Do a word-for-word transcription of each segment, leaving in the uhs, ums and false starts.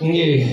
Nggih.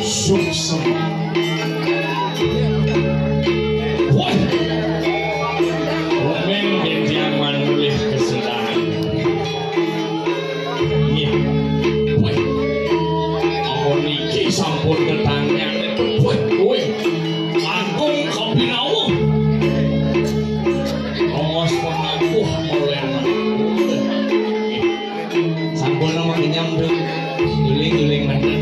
Sukses. Wah. Komen di zaman mulih kesudahan. Nggih. Wah. Amun niki sampun tetanggian. Wah, wah. Langkung kapinawuh. Ongos pengakuh oleh anak. Sampun nama kenyam tuh. Guling-guling banget.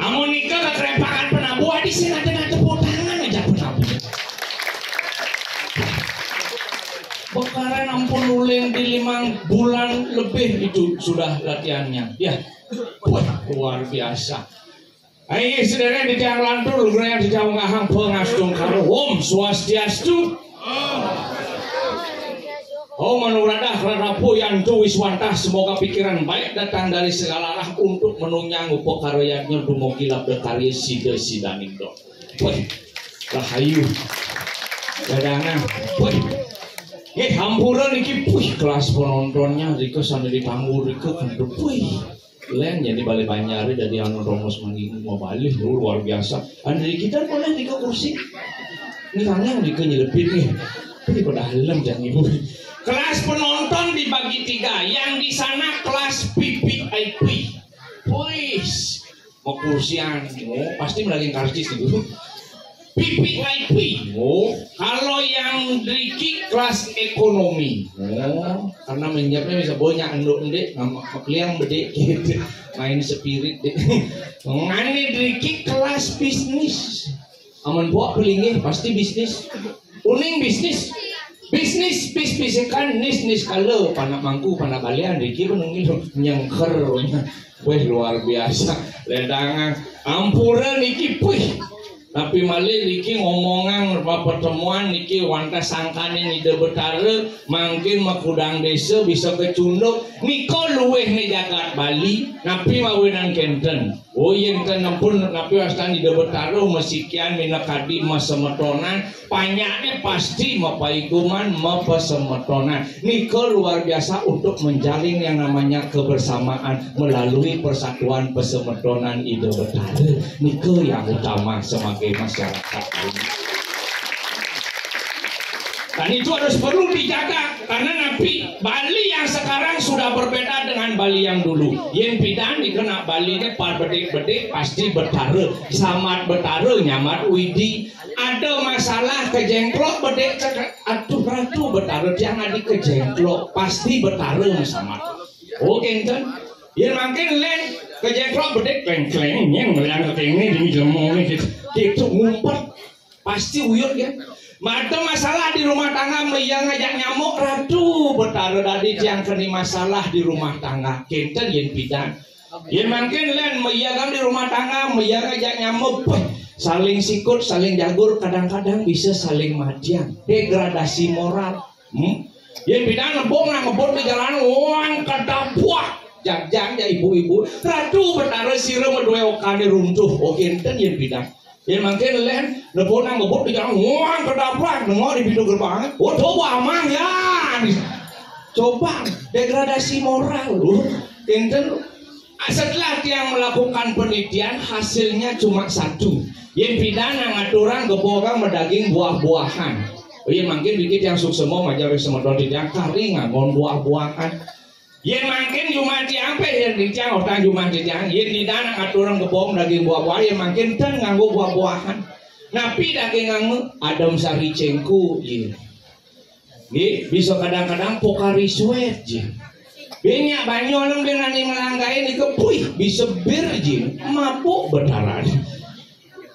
Amun nika kekerempakan penabuh, adi sing ada tepuk tangan aja penabuh. Bekaran ampun uling di limang bulan lebih itu sudah latihannya. Ya, wah, luar biasa. Ayo, sederek di tiang lantur, lugrayan di tiang ngahang pengastung karo. Om Swastiastu. Om Anuradha Rarapu Yantu Wiswantah, semoga pikiran baik datang dari segala arah untuk menunjang upakara yadnya dumugi labda karya sida sidaning dot. Wih, rahayu. Dadangan. Wih. Nggih, hampura niki, wih, kelas penontonnya rika sana di panggung rika kentut. Wih. Len jadi balé Banjar dari anu rongos mani mabalih, oh, luar biasa. Andri kita boleh rika kursi. Ini kangen rika nyelepit nih. Ini pada helm jangan ibu. Kelas penonton dibagi tiga. Yang di sana kelas V V I P. Wis, mau kursian, oh, pasti melagi karcis itu. V V I P. Oh, kalau yang driki kelas ekonomi. Oh, karena menyapnya bisa banyak enduk ndik, sama kliang bedik gitu. Main spirit deh. Ngane driki kelas bisnis. Amun buak pelinggih pasti bisnis. Uning bisnis. Bisnis bis bisikan nis nis kala panak mangku panak balian driki menungil nyengker. Weh, luar biasa. Ledangan. Ampura niki, puih. Napi malih niki ngomongang pertemuan niki wantah sangkaning Ida Betara, mangkin makudang desa bisa kecunduk. Nika luwih ni jagat Bali, napi mawinan kenten. Oh, yen ten ampun, napi wastan Ida Betara masikian minakadi masemetonan, panyaknya pasti mapaikuman, mapasemetonan. Nika luar biasa untuk menjalin yang namanya kebersamaan melalui persatuan pesemetonan Ida Betara. Nika yang utama sebagai masyarakat. Dan itu harus perlu dijaga karena napi Bali yang sekarang sudah berbeda dengan Bali yang dulu. Yen pidan dikena Bali ke par bedik-bedik pasti Betara, samat Betara nyamat Widi. Ada masalah kejengklok bedik cek, aduh Ratu Betara tiang adi kejengklok pasti Betara samat. Oh kenten. Yen mangkin len kejengklok bedik kleng-kleng yang melihat kene di jemo ni gitu. Gitu ngumpet. Pasti uyut kan. Ada masalah di rumah tangga, maya ngajak nyamuk, Ratu Betara dadi tiang keni masalah di rumah tangga. Kenten yen pidan. Yen mangkin len maya kan di rumah tangga, maya ngajak nyamuk, peh, saling sikut, saling jagur, kadang-kadang bisa saling matian. Degradasi moral. Hmm? Yen pidan ngebung nang ngebut di jalan, wang kedapuak. Jajang ya ibu-ibu. Ratu Betara sira medue okane runtuh. Oh kenten yen pidan. Yen mangkin len, ngebut nang ngebut di jalan, wah, kedapuak, nengok di pintu gerbang. Waduh, wah, amang, ya. Coba, degradasi moral, loh. Enten, setelah tiang melakukan penelitian, hasilnya cuma satu. Yen pidan nang ngaturang gebogang medaging buah-buahan. Oh iya, mangkin dikit yang suksema majar semeton tiang kari nganggon buah-buahan. Yen mangkin jumah tiang pe, yen tiang utang jumah tiang, yen pidan nang ngaturang gebogang daging buah-buahan, yen mangkin ten nganggo buah-buahan. Napi daging nganggo? Adem sari cengku, yen. Nggih, bisa kadang-kadang pokari suet, yen. Banyak banyu nang ben ani melanggai ni kepuih, bisa bir, yen. Mabuk betaran.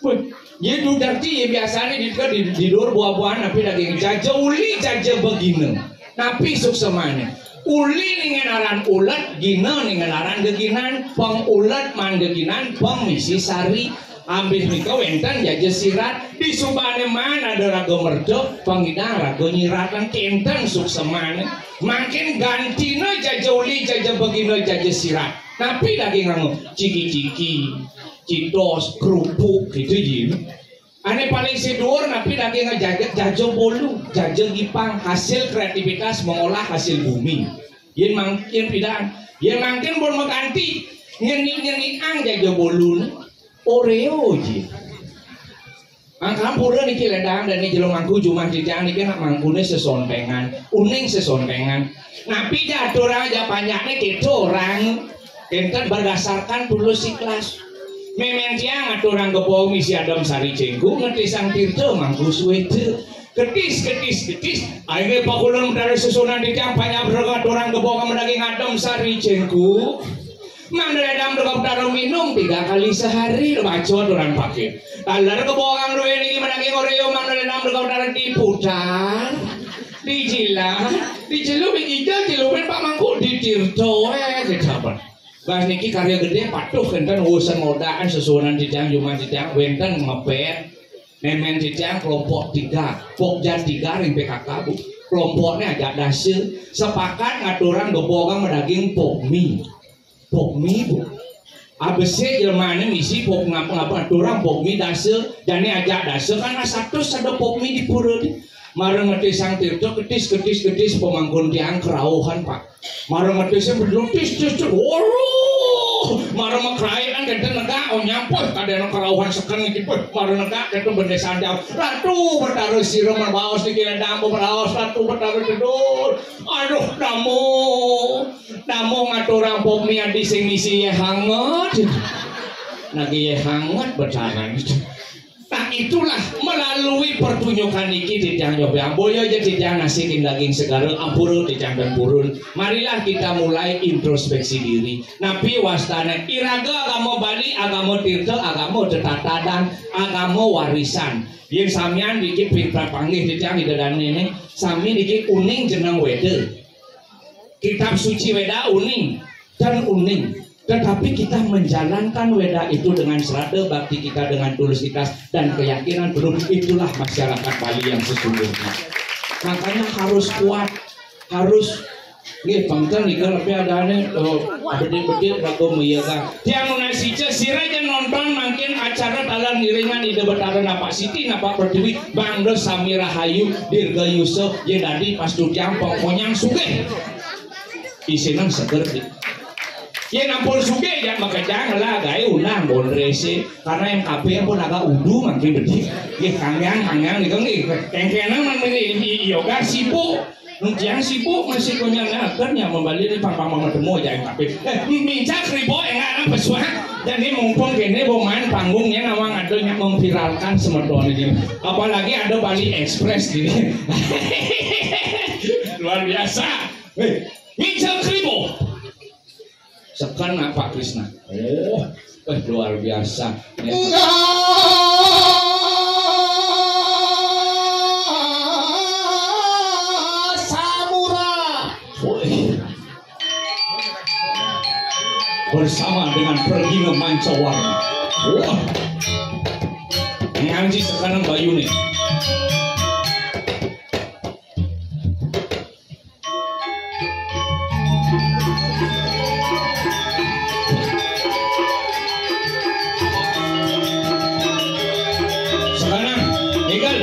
Wih, ye dudarti ye biasane di, di, di dur buah-buahan napi daging jaja uli, jaja begina. Napi suksemane? Uli ningen aran ulet, gina ningen aran geginan, peng ulet man geginan, peng misi sari. Ambih nika wenten jaja sirat, di subane man ada raga merda, pengidang raga nyirat, lan kenten suksemane. Mangkin gantina jaja uli, jaja begina, jaja sirat. Napi daging anu? Ciki-ciki, citos, kerupuk, gitu, yen. Ane paling siduur napi daging jaja, jaja bolu, jaja gipang, hasil kreativitas mengolah hasil bumi. Yen mangkin pidan, yen mangkin pun maganti, nyenik-nyenikang jaja bolu ni. Oreo, yen. Mangkampura niki ledang dene jero mangku jumah titiang niki nak mangkune sesontengan, uning sesontengan. Napi ja aturang ja panyakne kita orang enten berdasarkan tulus ikhlas. Memen tiang aturang gebogang misi adem sari cengku, ngetisang tirta mangku suweta. Ketis, ketis, ketis. Aye pakulun dari susunan titiang panjang berega aturang gebogang medaging adem sari cengku. Mangda ledang deka betara minum tiga kali sehari, baca aturan pakai. Taler ke bawang duwe niki menangi Oreo, mangda ledang deka betara diputar, dijilat, dicelup, digiga, celupin pak mangkuk, ditirto, eh, kejabat. Bas niki karya gede, patuh kenten urusan modaan sesuunan titiang, jumah titiang, wenten ngepet, memen titiang kelompok tiga, pokja tiga ring P K K, Bu. Kelompoknya ajak dasa, sepakat ngaturang gebogang medaging pokmi. Pokmi, Bu. Abese jelmane misi pok ngapa-ngapa aturang pokmi dasa, jane ajak dasa kan satus ada pokmi di pura ni. Marang ngetisang tirta, ketis, ketis, ketis, pemangkun tiang kerauhan, Pak. Marang ngetisang bedul, tis, tis, tis, waduh! Marang mekraian kenten negak, oh nyampuh, kadang kerauhan seken niki, puh. Marang negak, kenten bende sandal. Ratu Betara sira merbaos niki, ledang berbaos, Ratu Betara Jedul. Aduh, namu. Namu ngaturang pokmi adi sing misi ye hangat. Nagi ye hangat betaran. Nah, itulah melalui pertunjukan niki titiang nyobiang. Boya aja titiang nasikin daging segara, ampura titiang dan purun. Marilah kita mulai introspeksi diri. Napi wastane iraga agama Bali, agama tirta, agama tetatadan, agama warisan. Yen samian niki pin-, panggih titiang ida dane ni, sami niki uning jeneng Weda. Kitab suci Weda uning, dan uning. Tetapi kita menjalankan wéda itu dengan sraddha bakti kita, dengan tulus ikhlas dan keyakinan penuh, itulah masyarakat Bali yang sesungguhnya. Makanya harus kuat, harus nggih, pangkal nika lebih adané, eh, bedik-bedik raga meyakang. Tiang nunas ica sira ja nonton mangkin acara taler ngiringan Ida Betara napak siti napak pertiwi, mangda sami rahayu, dirgayusa, yén dadi pastutiang pengkonyang sugih. Isinang seger, Dik. Yén ampun sugih, ya makejang lah, gaé undang bondrese. Karena yang kabéh pun agak udu mangkin bedik. Nggih, kanggang, kanggang nika nggih. Kengkenang mangkin i-, i-, yoga sibuk. Tiang sibuk masih punya naker nya membali ni pang-pang matemu ja yang kabéh. Eh, mincak ribo yang anak pesuah. Jadi mumpung kéné boman panggungnya nawang ada yang memviralkan semeton ini. Apalagi ada Bali Express gini. Luar biasa. Eh, mincak ribo. Seken nak Pak Krisna. Oh, eh, luar biasa. Ya. Enggak samura. Woi. Bersama dengan Pergina Mancawarna. Wah. Nganci sekarang Bayu nih. Sekarang, Eagle.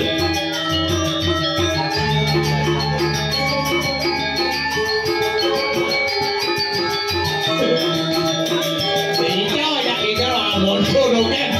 Eagle ya, Eagle, ah, muncul dong, kan?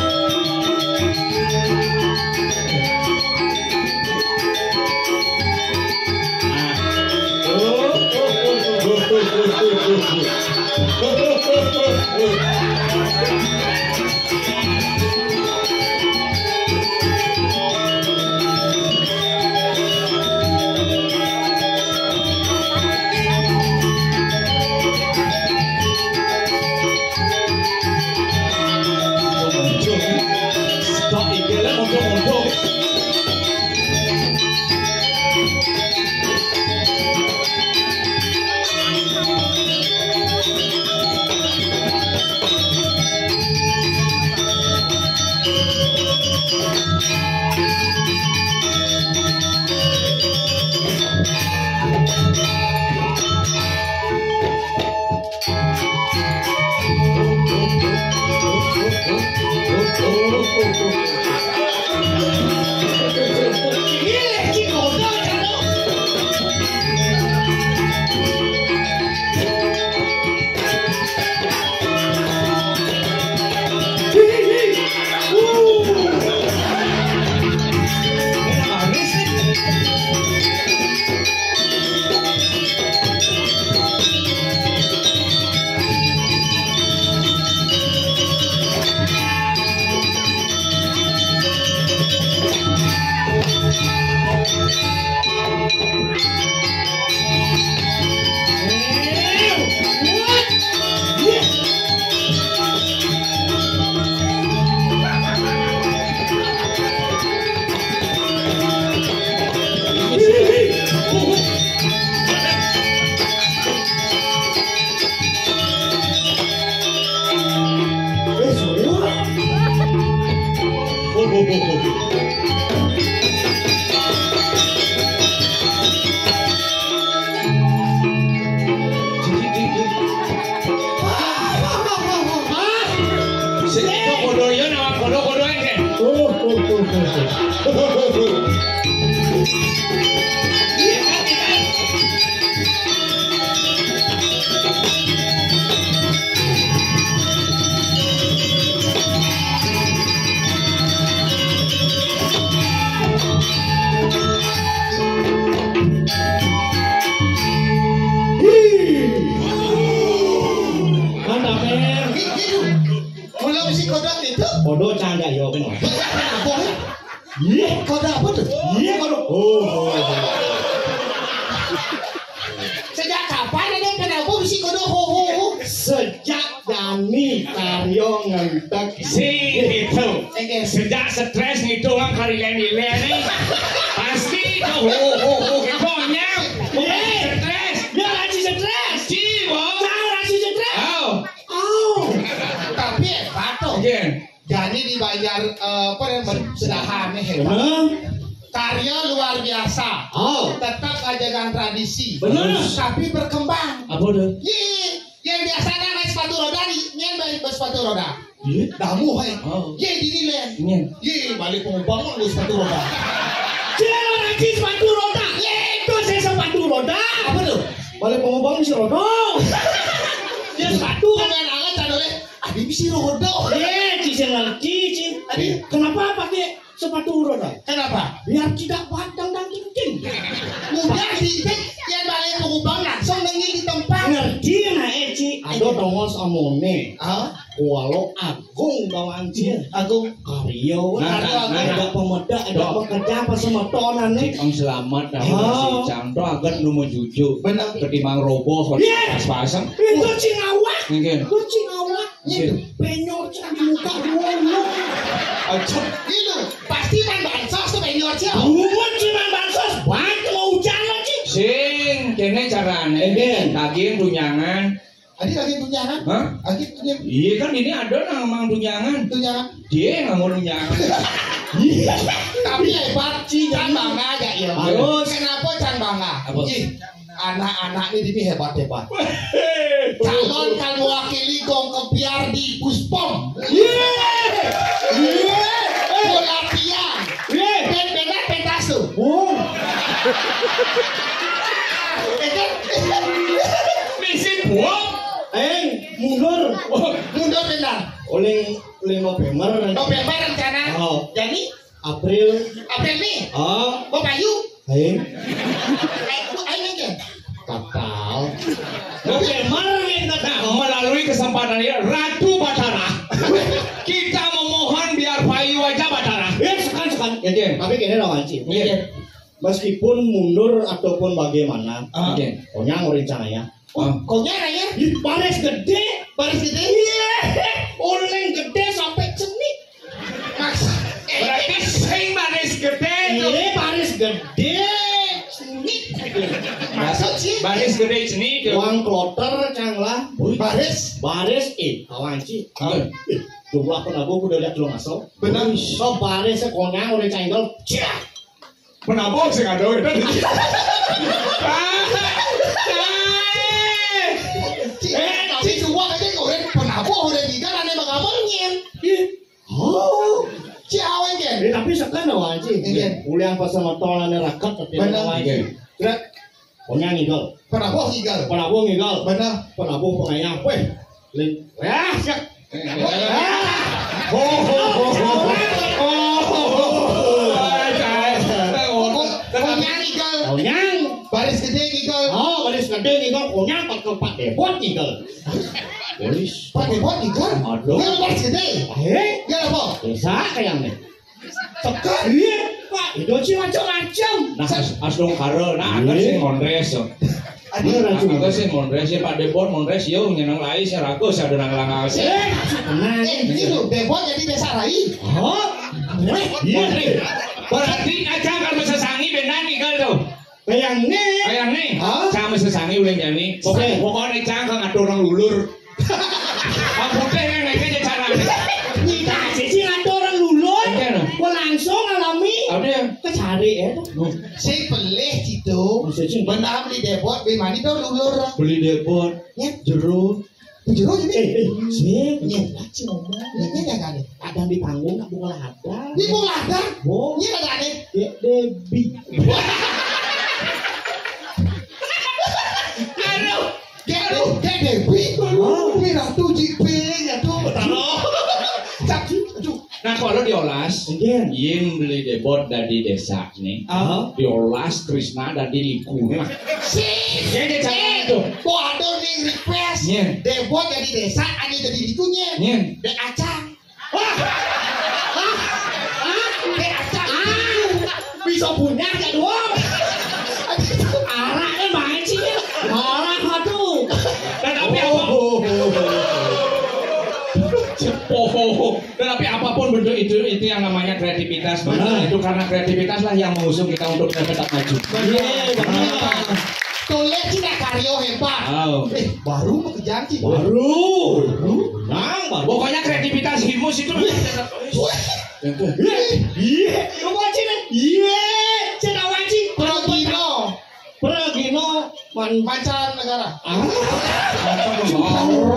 Sing itu kodoyan awak kodo-kodoan, kan? Oh, oh, oh, oh, oh. Mantap, men. Mula mesti kodok itu. Kodok cangga yo kena. Apa? Iya. Kodok apa tuh? Iya, kodok. Oh, oh, oh. Sejak kapan ada kenapa mesti kodok ho ho ho? Sejak Dani karyo ngentek. Sing itu. Oke. Sejak stres ngitung kari leni-leni. Pasti itu ho ho ho gitu nyam. Iya. Stres. Ya lagi stres. Ci, wo. Tahu lagi stres. Oh. Oh. Hebat tuh. Nggih. Jani dibayar, eh, apa namanya, sedahan nih, hebat. Bener. Karya luar biasa. Oh. Tetap ngajagaan tradisi. Bener. Tapi berkembang. Apa tuh? Ye, yang biasa namanya sepatu roda, di, nyen balik sepatu roda. Iya. Damu, hai. Oh. Ye, dini, Len. Nyen. Ye, balik pengubang lu sepatu roda. Cil lagi sepatu roda. Ye, itu saya sepatu roda. Apa tuh? Balik pengubang si roda. Ya sepatu kan. Pemain anget, ada, Len. Adi bisa roda. Ye, Ci, saya ngerti, Ci. Adi. Kenapa pakai sepatu roda? Kenapa? Biar tidak batang dan tinggi. Mudah sih, Ci. Yang balik pengubang langsung nengil di tempat. Ngerti, nah, eh, Ci. Ada tongos amone. Ah? Kualo agung bawaan, Ci. Agung. Karya. Nah, karya nah, agung. Nah. Ada pemedak, ada pekerja, apa semetonan nih. Cik, selamat, nah, oh. Si Cang. Tuh agak nu menuju. Benar. Ketimbang roboh, iya. Pas-pasan. Itu Ci ngawak. Nggih. Itu Ci ngawak. Iya. Penyor Ci di muka dulu. Aja. Gitu. Pasti man bansos tuh penyor Ci. Bukan Ci man bansos. Baik mau hujan lagi. Sing, kene carane. Nggih. Tagihan tunjangan. Adi lagi tunjangan? Hah? Lagi tunjangan. Iya kan ini ada nang mang tunjangan. Tunjangan. Dia nggak mau tunjangan. Tapi hebat, Ci, Cang bangga aja ya. Harus. Kenapa Cang bangga? Apa? Ih, anak-anak ini, ini hebat-hebat. Calon kan mewakili Gong Kebiar di Puspom. Iya. Iya. Pelatihan. Iya. Ben-benan pentas tuh. Oh. Eh, kan? Misi buang. Eh, mundur. Oh. Mundur benar. Oleh, oleh November nanti. November rencana. Oh. Jadi? April. April nih. Oh. Bapak Yu. Ayo. Ayo, ayo aja. Katal. November nih, nah, melalui kesempatan ini, Ratu Batara, kita memohon biar payu aja Batara. Ya, sekarang, sekarang. Ya, Jen. Tapi kayaknya lawan Cing. Iya. Meskipun mundur ataupun bagaimana, ah. Oke. Konyang orang cahaya. Oh, konyang ya? Ih, baris gede. Baris gede? Iya. Oleng gede sampai cenik. Mas, eh, berarti sing baris gede tuh. Iya, baris gede. Cenik. Maksud sih? Baris gede cenik tuh. Uang kloter, Cang lah. Baris. Baris, eh, kawan sih. Iya. Eh, jumlah penabuh udah lihat lu masuk. Benar. So, baris konyang orang cahaya. Cah. Penabuh sing ada, weh. Ci, eh, tapi suwak aja kok, weh. Penabuh udah tiga, aneh bagaimana, nyen? Oh. Ci, awen, Jen. Eh, tapi sekan, awan, Ci. Iya. Ulian pasal motor, aneh rakat, tapi benar. Awan, Ci. Iya. Trek. Pokoknya ngigel. Penabuh ngigel. Penabuh ngigel. Benar. Penabuh pengayah. Weh. Lin. Wah, siap. Ho, ho, ho, ho. Oh, ho, ho, ho. Konyang ngigel. Konyang. Baris gede ngigel. Oh, baris gede ngigel. Konyang, Pak, ke Pak Depot ngigel. Baris. Pak Depot ngigel? Aduh. Ngigel baris gede. Eh? Ngigel apa? Desa kayaknya. Tekan? Iya, Pak. Itu sih macam-macam. Nah, as, as dong karo. Nah, aku sih mondres, yo. Aduh, aku sih mondres, ya, Pak Depot, mondres, yo, nyeneng lai, saya ragu, saya denang langal. Eh, tenang. Eh, ini loh, Depot jadi desa rai. Oh? Eh, iya. Berarti aja kalau sesangi benar nih, kalau tuh. Kayak nih. Kayak nih. Hah? Sama sesangi udah jadi. Pokoknya, pokoknya cang ngatur orang lulur. Kamu teh yang naiknya aja cara. Kita sih ngatur orang lulur. Iya, no. Gua langsung alami. Apa dia? Kecari ya. Sing pelih gitu. Maksudnya? Benar beli Depot, beli mani tuh lulur. Beli Depot. Ya. Jeruk. Jeruk ini. Eh, eh, sih. Iya, lagi ngomong. Ini ya kan. Ada di panggung, nggak buka ladang. Di buka ladang? Oh. Iya, ada aneh. Ya, Debbie. Aduh. Gede, gede, bi. Hah? Wi Ratu Jiping, aduh, betara. Cak, aduh. Nah, kalau diolas, iya. Yen beli Depot dari desa nih, ah. Diolas Krisna dari liku nih, Mas. Sih. Jadi cara itu. Waduh, ning request. Iya. Depot dari desa, ane dari likunya. Iya. Dek acang. Wah. Hah? Hah? Dek acang. Ah. Bisa punya ya doang. Araknya main sih ya. Marah, aduh. Tetapi apa? Oh, oh, oh, oh. Oh. Tetapi apapun bentuk itu, itu yang namanya kreativitas. Benar. Itu karena kreativitas lah yang mengusung kita untuk tetap maju. Iya, benar. Tuh, lihat sih, karyo hebat. Wow. Eh, baru pekerjaan sih. Baru. Baru. Nang, baru. Pokoknya kreatif. Situ. Wih. Iya, iya. Lu Wanci nih. Iya, cek Wanci. Pragino. Pragino man Mancanegara. Ah, Mancanegara.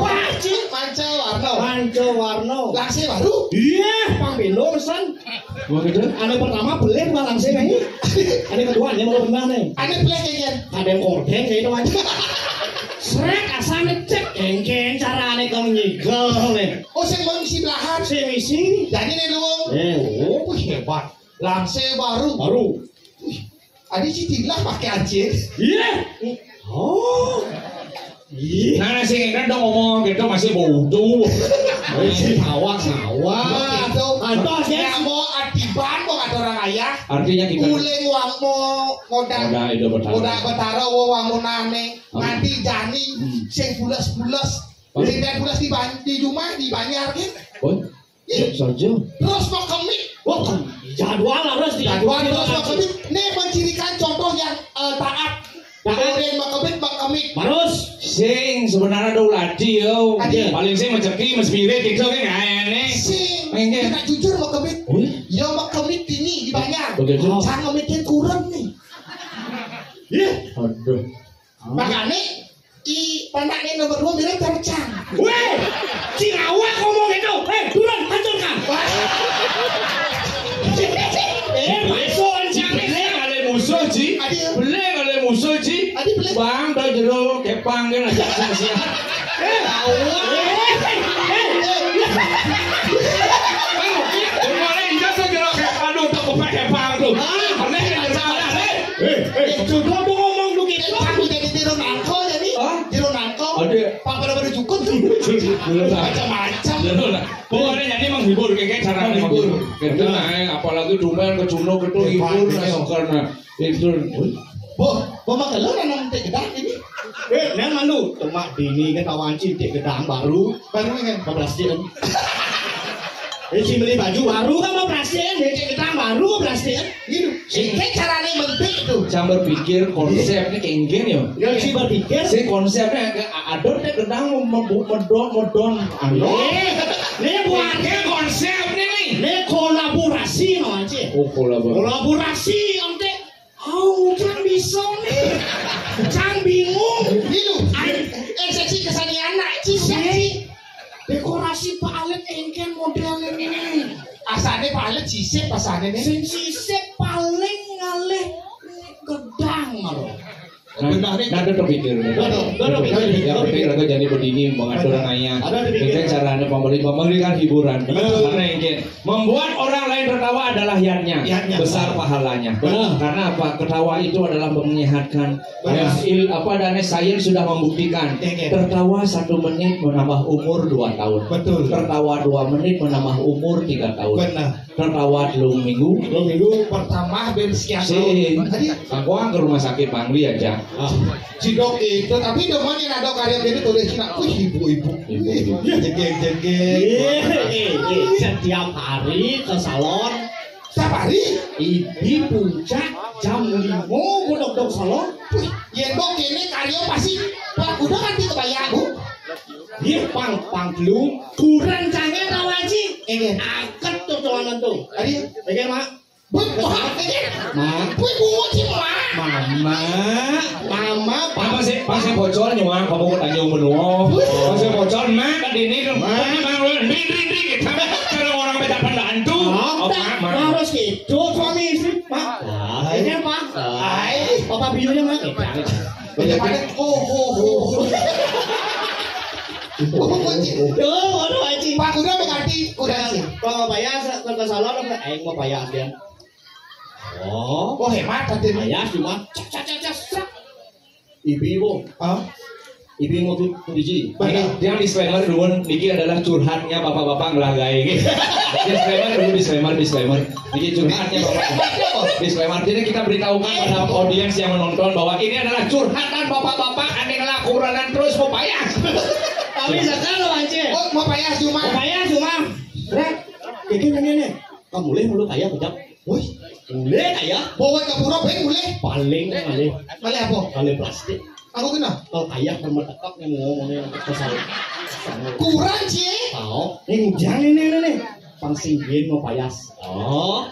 Wah, cik. Manca Warno. Manca Warno. Langsé Baru. Iya, pang belo pesan. Wah, gitu. Anu pertama beli mah langsé nih. Anu kedua nih mau benar nih. Anu beli kayaknya. Ada yang korden kayak itu aja. Srek asal ngecek engken carane kon nyigel nih. Oh, sing mau isi belahan. Sing isi. Jadi nih lu. Eh, oh, wih, hebat. Langsé Baru. Baru. Wih, adi sih tilah pakai anjir. Iya. Oh. Iya. Nah, sing kan dong ngomong gitu masih bodoh. Masih awak-awak. Gitu. Antos ya. Nggak mau atiban, mau kata orang ayah. Artinya kita Uling wang mau modal. Modal itu Betara. Modal Betara, wo wang mau nane. Apa? Nanti jani, hmm, sing pulas-pulas. Apa? Di pulas di ban-, di rumah, di banjar gitu. Oh. Iya. Saja. Terus makemit. Wah, jadwal harus di jadwal terus makemit. Ini mencirikan contoh yang, eh, taat. Taat. Kemudian makemit, makemit. Harus. Sing sebenarnya ada uladi yo. Adi. Paling sing menceki, mespirit gitu kan kayaknya. Sing. Enggak. Kita jujur makemit. Oh, iya? Ya makemit ini di banjar. Betul. Jangan ngemitin kurang nih. Iya. Aduh. Makanya i panaknya nomor dua bilang tercang. Weh, cing awak ngomong gitu. Eh, turun, hancurkan. Wah. Eh, masuk ancang nih. Beli kali musuh, Ji. Adi. Beli kali musuh, Ji. Adi beli. Bang, tau jero kepang kan aja sama siapa. Eh, tahu. Eh, eh, eh. Aduh, tak kepang kepang tuh. Ah, pernah yang salah, eh. Eh, eh, coba mau ngomong lu gitu. Eh, kamu jadi tiru nangko jadi. Hah? Tiru nangko. Ada. Papa udah pada cukup tuh. Macam-macam. Pokoknya jadi menghibur, kayak cara menghibur. Gitu, nah, apalagi tumben ke Cunuk itu hibur, nah, karena itu. Boh, boh makan lu nanam teh gedang ini. Eh, nang malu, cuma dini ketahuan cintik gedang baru. Baru kan? Plastik kan? Eh, si beli baju baru kan mau plastik kan? Cintik gedang baru plastik kan? Gitu. Sehingga caranya mentik tuh. Saya berpikir konsepnya kayak gini ya. Ya, si berpikir. Si konsepnya kayak a-, ada teh gedang mau mebu-, medon, medon. Anu. Eh, ini buat konsepnya nih. Ini kolaborasi no, Cik. Oh, kolaborasi. Kolaborasi, om teh. Oh, kan bisa nih. Cang bingung. Gitu. Ai, eh, seksi kesenian nak, Cik, seksi. Dekorasi palet engken model ini. Asane palet sisip asane nih. Sing sisip paling ngalih gedang malu. Nah, benar nih. Nah, ada terpikir. Benar, benar, benar. Ya, pikir aku jadi begini mengatur ayah. Ada terpikir. Ini caranya pemberi, pemberi kan hiburan. Benar. Karena engken membuat orang lain tertawa adalah yatnya. Yatnya. Besar pahalanya. Benar. Karena apa? Ketawa itu adalah menyehatkan. Benar. Ya, il-, apa adanya sains sudah membuktikan. Iya, iya. Tertawa satu menit menambah umur dua tahun. Betul. Tertawa dua menit menambah umur tiga tahun. Benar. Tertawa dua minggu. Dua minggu pertama ben sekian tahun. Si, tadi aku ke rumah sakit Bangli aja. Ah. Cidok itu, tapi demen yang ada karya dia tulis Cina. Wih, ibu-ibu. Ibu-ibu. Jegeg-jegeg. Iya, iya, iya. Setiap hari ke salon. Setiap hari? Di puncak jam lima gua dok-dok salon. Wih, yen kok kene karya pasti Pak Kuda kan dikebayang, Bu. Iya, pang, pang belum. Kurang canggih tau aja. Iya. Angkat tuh tuanan tuh. Tadi. Iya, Mak. Wih, wah, ini. Mak. Wih, buat sih, Mak. Mama. Mama, Apa sih, pas saya bocor nyuang, kamu ke Tanjung Benoa. Pas saya bocor, Mak, kan di ini, kan. Mak. Mak, lu, ring, ring, ring, kita, kalau orang beda pendantu. Oh, Oh, Mak, Mak. Harus gitu, suami istri, Mak. Hai. Ini, Mak. Hai. Apa biunya, Mak? Beda pada, oh, oh, oh. Oh, kunci. Tuh, waduh, anjing. Pak, udah mengganti, udah sih. Kalau bayar, ke, ke salon, apa? Aing mau bayar, dia. Oh. Oh, hebat tadi. Ayah cuma cak, cak, cak, cak, cak. Ibu-ibu. Hah? Ibu-ibu tuh, tuh biji. Benar. Yang disclaimer dulu, niki adalah curhatnya bapak-bapak ngelagai. Disclaimer dulu, disclaimer, disclaimer. Niki curhatnya bapak. Disclaimer. Jadi kita beritahukan pada audiens yang menonton bahwa ini adalah curhatan bapak-bapak ane ngelakuran terus mau payah. Tapi sekarang lo anjir. Oh, mau payah cuma. Mau payah cuma. Rek, ini nih. Kamu boleh mulut ayah ucap. Wih, boleh ayah. Bawa ke pura, Ben, boleh. Paling kali. Kali apa? Kali plastik. Aku kena. Oh, kayak sama tekap nih mau ngomongnya ke saya. Kurang, Ci. Tahu. Ini jangan ini, ini, nih. Pang sing bién mau payas. Oh.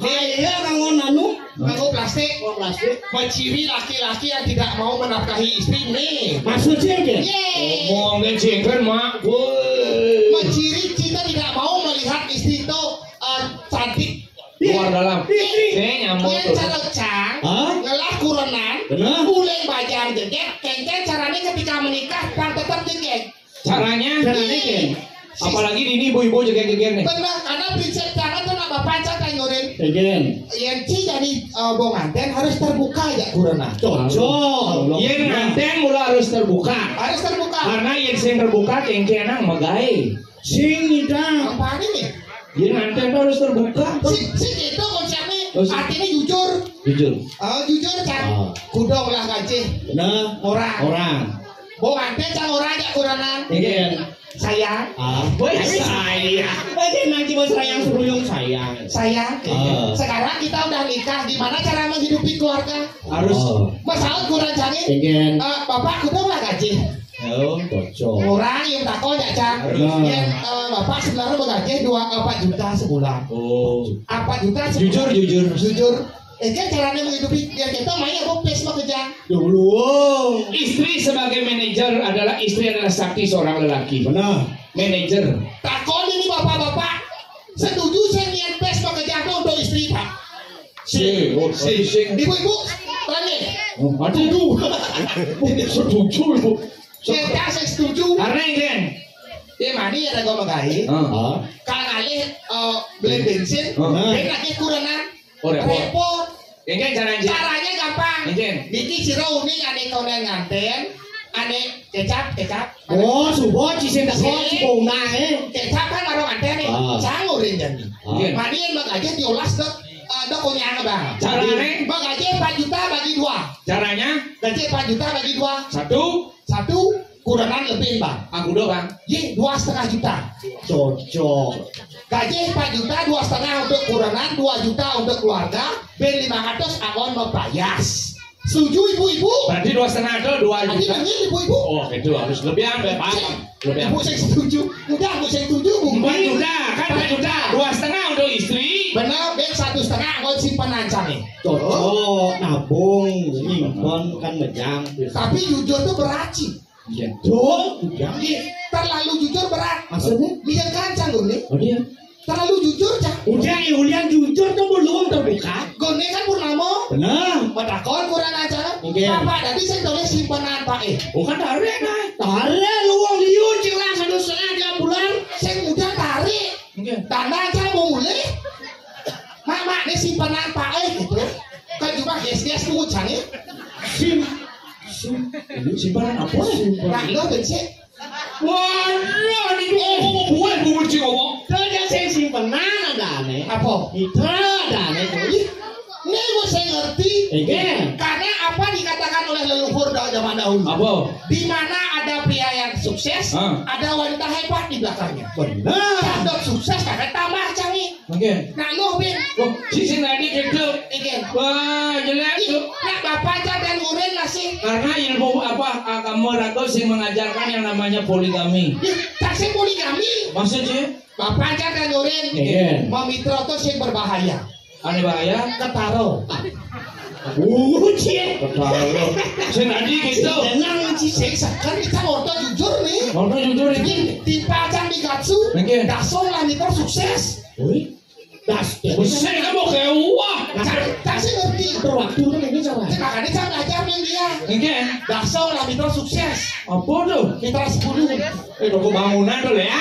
Iya, nganggo anu. Nganggo plastik. Nganggo plastik. Menciri laki-laki yang tidak mau menafkahi istri nih. Maksudnya, Gen? Yeay. Ngomongin jengken, Mak. Woi. Menciri kita tidak mau melihat istri itu, eh, cantik. Luar dalam. Ini. Saya nyambung. Yang tuh. Cara cang, hah? Ngelah kurenan, bener. Uling bajang jegeg, kéngkén carané ketika menikah, pang tetep jegeg. Caranya? Caranya, Gen. Apalagi ini ibu-ibu jegeg-jegeg nih. Bener, karena prinsip jangan tuh nambah panca kan, Nurin. Gen. Yang ci jadi, eh, bong nganten harus terbuka ya kurenan. Cocok. Yén nganten mula harus terbuka. Harus terbuka. Karena yén sing terbuka, kéngkén nang megai. Sing ngidang. Apa nih? Yén nganten tuh harus terbuka. Si, si itu konsepnya, oh, si, artinya jujur. Jujur. Oh, jujur, Cang. Ah. Kuda olah gajih. Nah, orang. Orang. Bong nganten, Cang, orang ajak kurenan. Iya. Sayang. Ah, boy, sayang. Aja nanti bos sayang seruyung sayang. Sayang. Ah. Sekarang kita udah nikah, gimana cara menghidupi keluarga? Harus. Oh. Masalah kurang, Cang, ini. Iya. Eh, Bapak kuda olah gajih. Oh, cocok. Orang yang takon ya, Cang. Harus. Yang, eh, Bapak sebenarnya menggaji dua, empat juta sebulan. Oh. Empat juta sebulan. Jujur, jujur. Jujur. Eh, kan caranya menghidupi, ya kita main apa pes mah kejang. Dulu. Istri sebagai manajer adalah, istri adalah sakti seorang lelaki. Benar. Manajer. Takon ini bapak-bapak. Setuju saya niat pes mah kejang tuh untuk istri, Pak. Si, oh, si, si. Ibu-ibu, tanya. Oh, aduh. Setuju, Ibu. Saya tak, saya setuju. Karena ini kan, ya, mani ada gua megai. Heeh. Kang alih, eh, beli bensin, heeh, dia lagi kurangan. Oh, repot. Repot. Ini kan caranya. Caranya gampang. Ini kan. Niki sira uning ane konen nganten, ane kecap, kecap. Oh, subo, cisin teko, si, cibonga, eh. Kecap kan karo nganten nih. Ah. Sangurin jadi. Ah. Mani yang bagaja diolas dok, eh, dok kunyang, Bang. Caranya? Bagaja empat juta bagi dua. Caranya? Gaji empat juta bagi dua. Satu. Satu, kurangan lebih, Bang. Aku doang, Bang. Ye, dua setengah juta. Cocok. Gaji empat juta, dua setengah untuk kurangan, dua juta untuk keluarga, ben lima ratus awan mempayas. Setuju ibu-ibu? Berarti dua setengah atau dua juta? Tadi nanya ibu-ibu. Oh, itu harus lebih ambil, Pak. Lebih ambil. Ibu saya setuju. Udah, ibu saya setuju, Bu. Empat juta, kan empat juta. Dua setengah untuk istri. Benar, ben satu setengah, awan simpan ancang nih. Cocok, nabung, nyimpen kan mejang. Tapi jujur tuh berat sih. Iya. Dong, udah. Iya, terlalu jujur berat. Maksudnya? Dia kancang, Gone. Oh, dia. Terlalu jujur, Cak. Udah, ya, ulian jujur tuh belum terbuka. Gone kan purnama. Benar. Matakon kurang ajar. Oke. Bapak tadi saya tulis simpanan, Pak, eh. Oh, kan tarik, nah. Tarik, lu wong liun, jelas satu setengah tiap bulan. Saya udah tarik. Oke. Tanda aja mau mulai. Mak, mak, ini simpanan Pak, eh, gitu. Kan cuma ges-ges tuh, Cak, eh. Sim. Sim-, simpanan apa? Nah, lo benci. Waduh, ini ngomong buat buat sih ngomong. Terus yang saya simpanan ada aneh. Apa? Itu ada aneh. Ih, ini gue saya ngerti. Iya. Karena apa dikatakan oleh leluhur da-, zaman dahulu? Apa? Di mana ada pria yang sukses, ah, ada wanita hebat di belakangnya. Benar. Candok sukses karena tambah canggih. Oke. Nak Nuh, Bin. Loh, sisi tadi gitu. Iki. Wah, jelas. Ih, tuh. Nak bapak aja dan murid masih. Karena ilmu apa, agama raga sing mengajarkan yang namanya poligami. Ih, tak sih poligami. Maksudnya? Bapak aja dan murid. Iya. Memitra tuh sing berbahaya. Ada bahaya? Ketaro. Uh, cie. Ketaro. Sing tadi gitu. Jangan, Ci. Sing sekan kita ngorto jujur nih. Ngorto jujur ini. Tipe aja di Gatsu. Oke. Dasong lah, mitra sukses. Wih. Das, wis sing apa kayak wah. Nah, tak, tak sih ngerti. Berwaktu kan ini sama. Makanya saya belajar nih dia. Oke. Dasong lah, mitra sukses. Apa tuh? Mitra sepuluh. Eh, toko bangunan tuh, ya.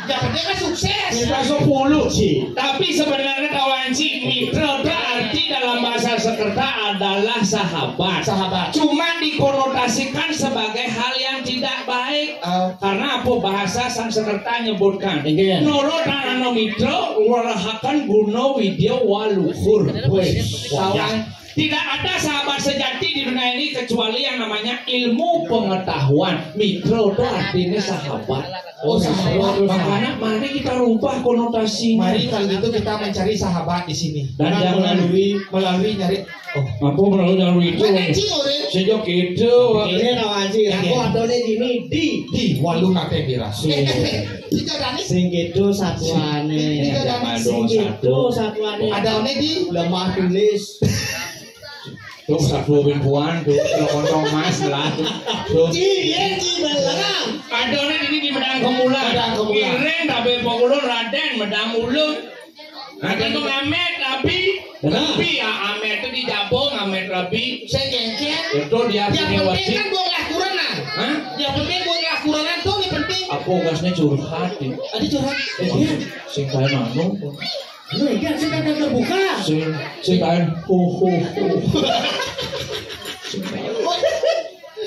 Ya, dia kan sukses. Mitra sepuluh. Ci. Tapi sebenarnya kawan Ci, mitra itu arti dalam bahasa Sekerta adalah sahabat. Sahabat. Cuma dikonotasikan sebagai hal yang tidak baik. Ah. Karena apa bahasa Sanskerta nyebutkan? Inggih. Nurut ana mitra, welahaken guna widya waluhur. Wis, kawan, wayah. Tidak ada sahabat sejati di dunia ini kecuali yang namanya ilmu pengetahuan. Mitra itu artinya sahabat. Oh, sahabat. Makanya mari kita rubah konotasi. Mari kalau gitu kita mencari sahabat di sini. Dan jangan melalui, melalui nyari Apa perlu nang itu? Mana Ci urip? Sing yo gitu. Ini no Ci, aku adone dini di. Di walu kabeh pira? Dicadani. Sing gitu satuane. Dicadani. Sing gitu satuane. Adone di lemah tulis. Tuh satu ribuan tuh, kalau kontong mas lah. Tuh. Ci, yen Ci belerang. Adone ini di Medang Kemula. Medang Kemula. Ireng tapi pokulun Raden Medang Ulung. Nah, tentu Amet, tapi, tapi ya Amet itu dijabung, Amet rabi. Saya kengkeng. Itu dia punya wajib. Yang penting kan gua ngelakuran lah. Hah? Yang penting gua ngelakuran tuh yang penting. Apa gasnya curhat ya? Adi curhat. Eh, dia sing kayak anu. Lu ini sing kagak terbuka. Sing sing kayak ho ho ho. Sing kayak.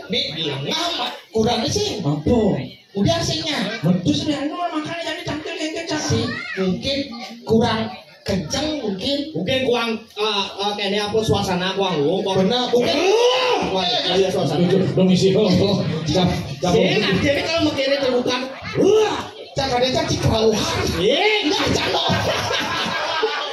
Nih bilang apa? Kurang sih. Apa? Udah sih nya. Betul sih anu makanya jadi tampil kayak kecak. Sih, mungkin kurang kenceng mungkin. Mungkin kurang eh, eh, kayaknya apa suasana kurang lu. Benar, mungkin. Wah, iya suasana. Dong isi ho ho. Cap cap. Sih, nah, jadi kalau mau kiri terbuka. Wah, cak ada cak cikal. Iya, enggak cak lo.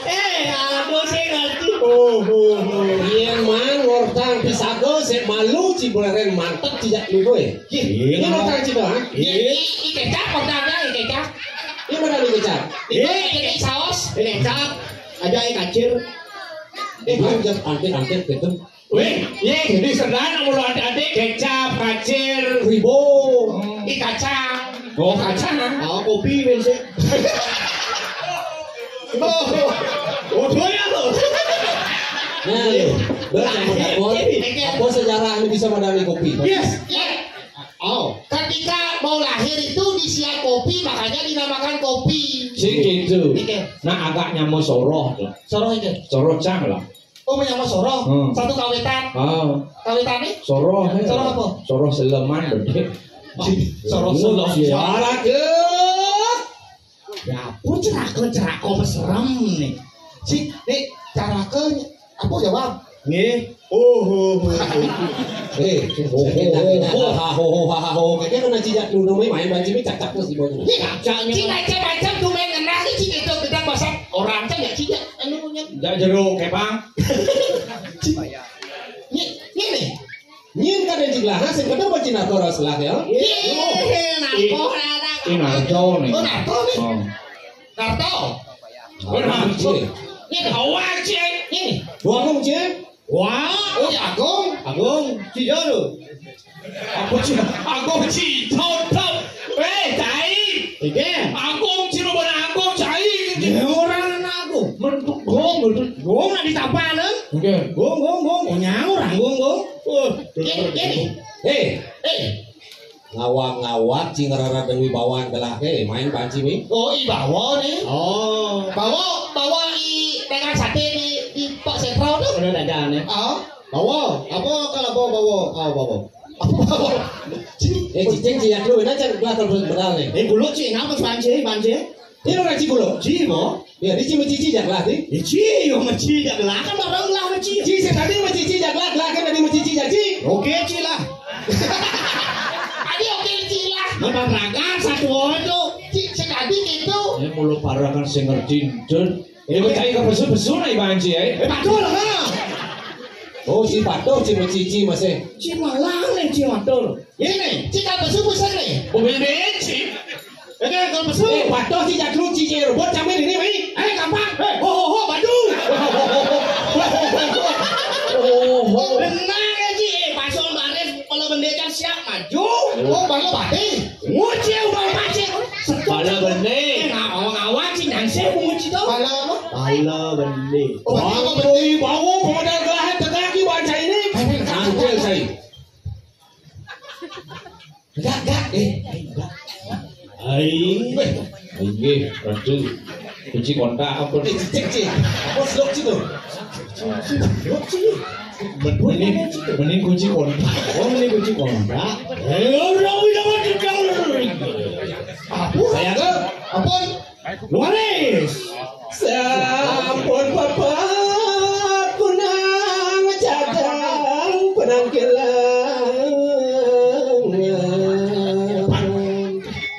Eh, aku sih ngerti. Oh, oh, oh. Yen man ngortang pisago sik malu ci bularen mantep cijak luwe. Iya, ini ngortang cito, ha? Iya, iya, iya, kecap, kecap, iya, kecap. Ini mana lu kecap? Iya, iya, saus. Ini kecap. Aja, eh, kacir. Eh, dia udah angkit-angkit gitu. Weh, iya, di serdana mulu ada-ada kecap, kacir. Ribo. Ih, kacang. Oh, kacang. Oh, kopi, bensik. Oh, oh, doyan lo. Nah, lo. Lo yang mau dapur, apa sejarah ini bisa madani kopi? Yes, yes. Oh, ketika mau lahir itu disiap kopi, makanya dinamakan kopi. Sing gitu. Oke. Nah, agaknya mau soroh tuh. Soroh itu. Soroh cang lah. Oh, menyama soroh. Hmm. Satu kawitan. Oh. Kawitan nih? Soroh. Soroh apa? Soroh seleman gede. Oh, soroh seleman. Suara ke. Ya, apa cerako-cerako serem nih. Si, nih, carake apa jawab? Nggih. Oh, oh, oh, oh. Eh, ho ho ho ho ha ho ho ha ho. Kayaknya kena cijak dulu nih main banci ini cak-cak terus di bawah. Nih, cak macam-macam tuh main kena nih cijak itu kita pasang orang kan ya cijak anu nya. Ndak jero kepang. Nih, nih nih. Nyin kan yang jiglaha sing kedua bacina tora selah ya. Ih, narko, narko. Ini narko nih. Oh, narko nih. Oh. Narko. Oh, narko. Ini kawan, Cik. Ini. Dua kong, Cik. Wah, oh ya Agung, Agung, Cik Jolo. Aku Cik, aku Cik Toto. Eh, tai. Iki. Agung Cik, lu mana Agung, tai. Ya orang anak aku. Mentuk gong, mentuk gong nak ditapa, nah. Oke. Gong, gong, gong. Oh, nyaur, ah, gong, gong. Oh, ini, ini. Hei. Eh. Ngawak-ngawak, cing rara dan wibawan gelah ke, main banci mi. Oh, ibawa nih. Oh. Bawa, bawa i dengan sate di, di Pak Sentral tuh. Ada dagangan ya. Oh. Bawa, apa kalau bawa, bawa, ah, bawa. Apa bawa? Eh, cicing, cicing, lu enak cang gelah terus benar nih. Eh, bulu cing, apa banci, banci? Ini orang cigulo. Cigulo. Ya, di cimi cici jak lah, di. Di ci, yo meci jak lah kan orang lah meci. Ci, saya tadi meci ci jak lah, lah kan tadi meci ci jak ci. Oke, ci lah. Tadi oke ci lah. Memang raga satu itu. Ci, saya tadi gitu. Ini mulu parakan sing ngerti, Dun. Ini percaya ke besu-besu nih, Bang Ci, ya. Eh, betul, ha. Oh, si patuh, si mecici masih. Ci malang nih, ci matur. Ini, ci tak besu pusing nih. Mobil bensin. Ini kalau besu. Eh, patuh si jadlu, ci, ci, robot, campur ini, Mai. Eh, gampang. Eh, ho, ho, ho, badu. Oh, ho. Benar ya, ci. Eh, pasang baris, kalau bendera siap maju. Oh, bang, lo mati. Nguci ubang pacit. Bala bene. Eh, ngawang awak sih nyangsep nguci to. Bala apa? Bala bene. Oh, bala bene. Bawa pemodal gelahan tegaki baca ini. Tampil saya. Enggak, enggak. Eh, enggak. Aing. Inggih, Ratu. Kunci kontak apa? Eh, cek, cek. Apa selok situ? Selok sih. Mending, mending kunci kontak. Oh, mending kunci kontak. Eh, udah, udah, udah, udah. Apa? Saya ke? Apa? Luaris. Sampun papa kunang jadang penampilan.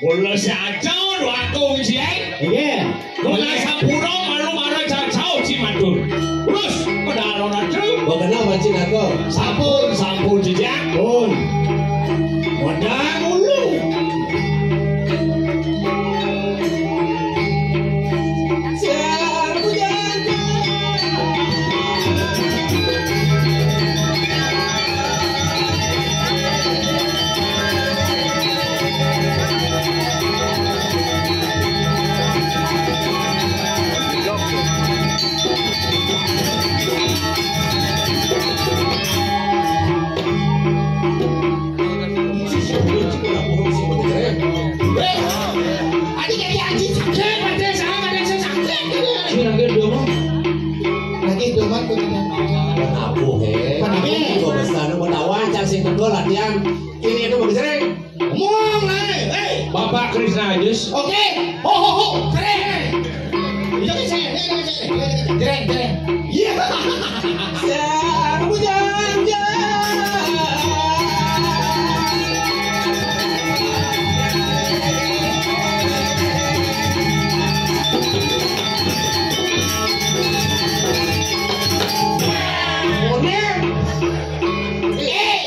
Mula saja waktu ujian. Iya. Mula sampura malu marang cacau cimatur. Terus pedalon aja. Bukan Sing lagi dong. Lagi dong, aku tidak. Kenapa, he? Kenapa? Aku juga besar, mau tahu aja sing kedua latihan. Ini itu mau sering. Ngomong, hei, hei. Bapak Krisna Ajus. Oke. Ho, ho, ho. Keren. Iya, keren, keren, keren. Keren, keren. Iya. Jam, jam, jam. Oke. Eh,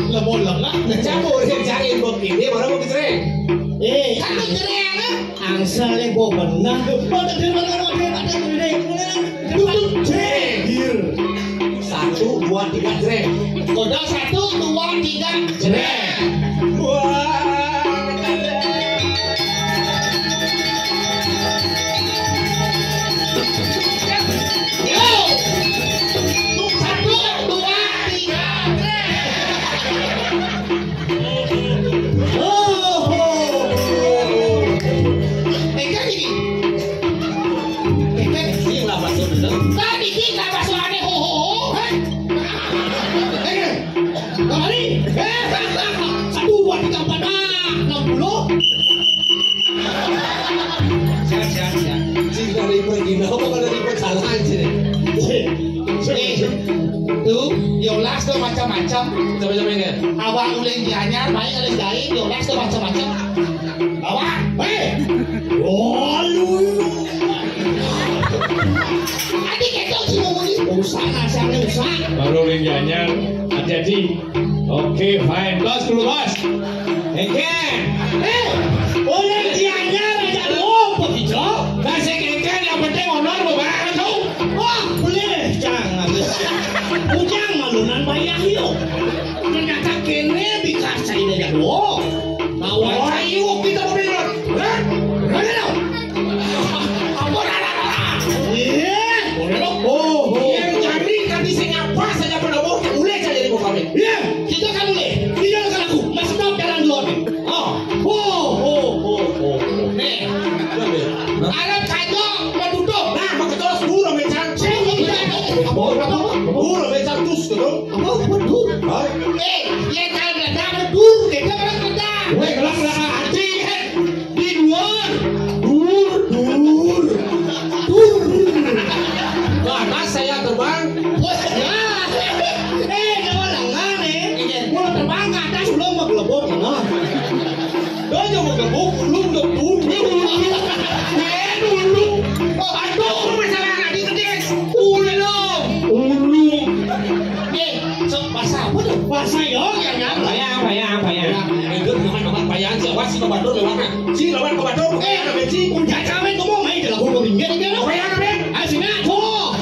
lemon lemak. Campur yang cari bok ini, baru mau cereng. Eh, kan cereng, ah? Angsale bo benah. Duduk, jreng. Satu, dua, tiga, jreng. Kodok satu, dua, tiga, jreng. Wah. Yo. Satu, dua, tiga, jreng. Oh, oh, oh. Engke iki. Engke iki lah, Mas, bener. Tadi iki lah, Mas, ane, ho, ho, ho. Hei. Engke. Kembali. Eh, satu, dua, tiga, empat, ah, enam puluh. Siap, siap, siap. Sing dari pergi, apa kalau dari perjalanan sini? Eh, tuh, yolas tuh macam-macam. Coba-coba ini. Awak uling Gianyar, main uling Jain, yolas tuh macam-macam. Awak, hei! Walu. Adi ketok semua ni. Usah, nasarnya usah. Baru uling Gianyar, hati-hati. Oke, fine. Bos, dulu, bos. Engken. Eh, uling Gianyar aja dulu, begitu. Kasih engken, yang penting honor, bebarengan, tuh. Wah, boleh, jangan. Ujang malunan bayar yuk. Ternyata kene dikasih ini ya, wo. Bawa ayo kita mau bilang. Hah? Mana lo? Apa dah, dah, dah? Iya, boleh lo. Oh, oh. Yang cari tadi saya apa saja pernah mau, boleh saja di kami. Iya, kita kan boleh. Tinggalkan aku, masih tahu jalan duluan. Oh, oh, oh, oh, oh. Nih, Arab kacau, mau tutup. Nah, mau ketua sepuluh, mencang. Apa, apa, apa? Sepuluh, mencang, terus, gitu. Apa, apa, dur? Hah? Eh, ya, jangan bilang, jangan dur, kita orang kerja. Weh, gelap, gelap, hati, eh. Di luar. Dur, dur. Dur. Wah, pas saya terbang. Wah, ya. Eh, jangan lengan, eh. Iya. Kalau terbang ke atas, belum menggelebok, mana? Dojo menggebuk, ulung dong, ulung, ulung. Eh, ulung. Oh, aduh, masalah anak di gede. Ulung. Ulung. Eh, so, bahasa apa tuh? Bahasa yo, ya, ya. Bayang, bayang, bayang. Itu bukan obat bayang, si awas si kebatur lewat. Si lewat kebatur, eh, ada benci. Udah kawin, ngomong, main dalam hukum ini, dia, dia, dia. Bayang, bayang. Ah, sini, tuh.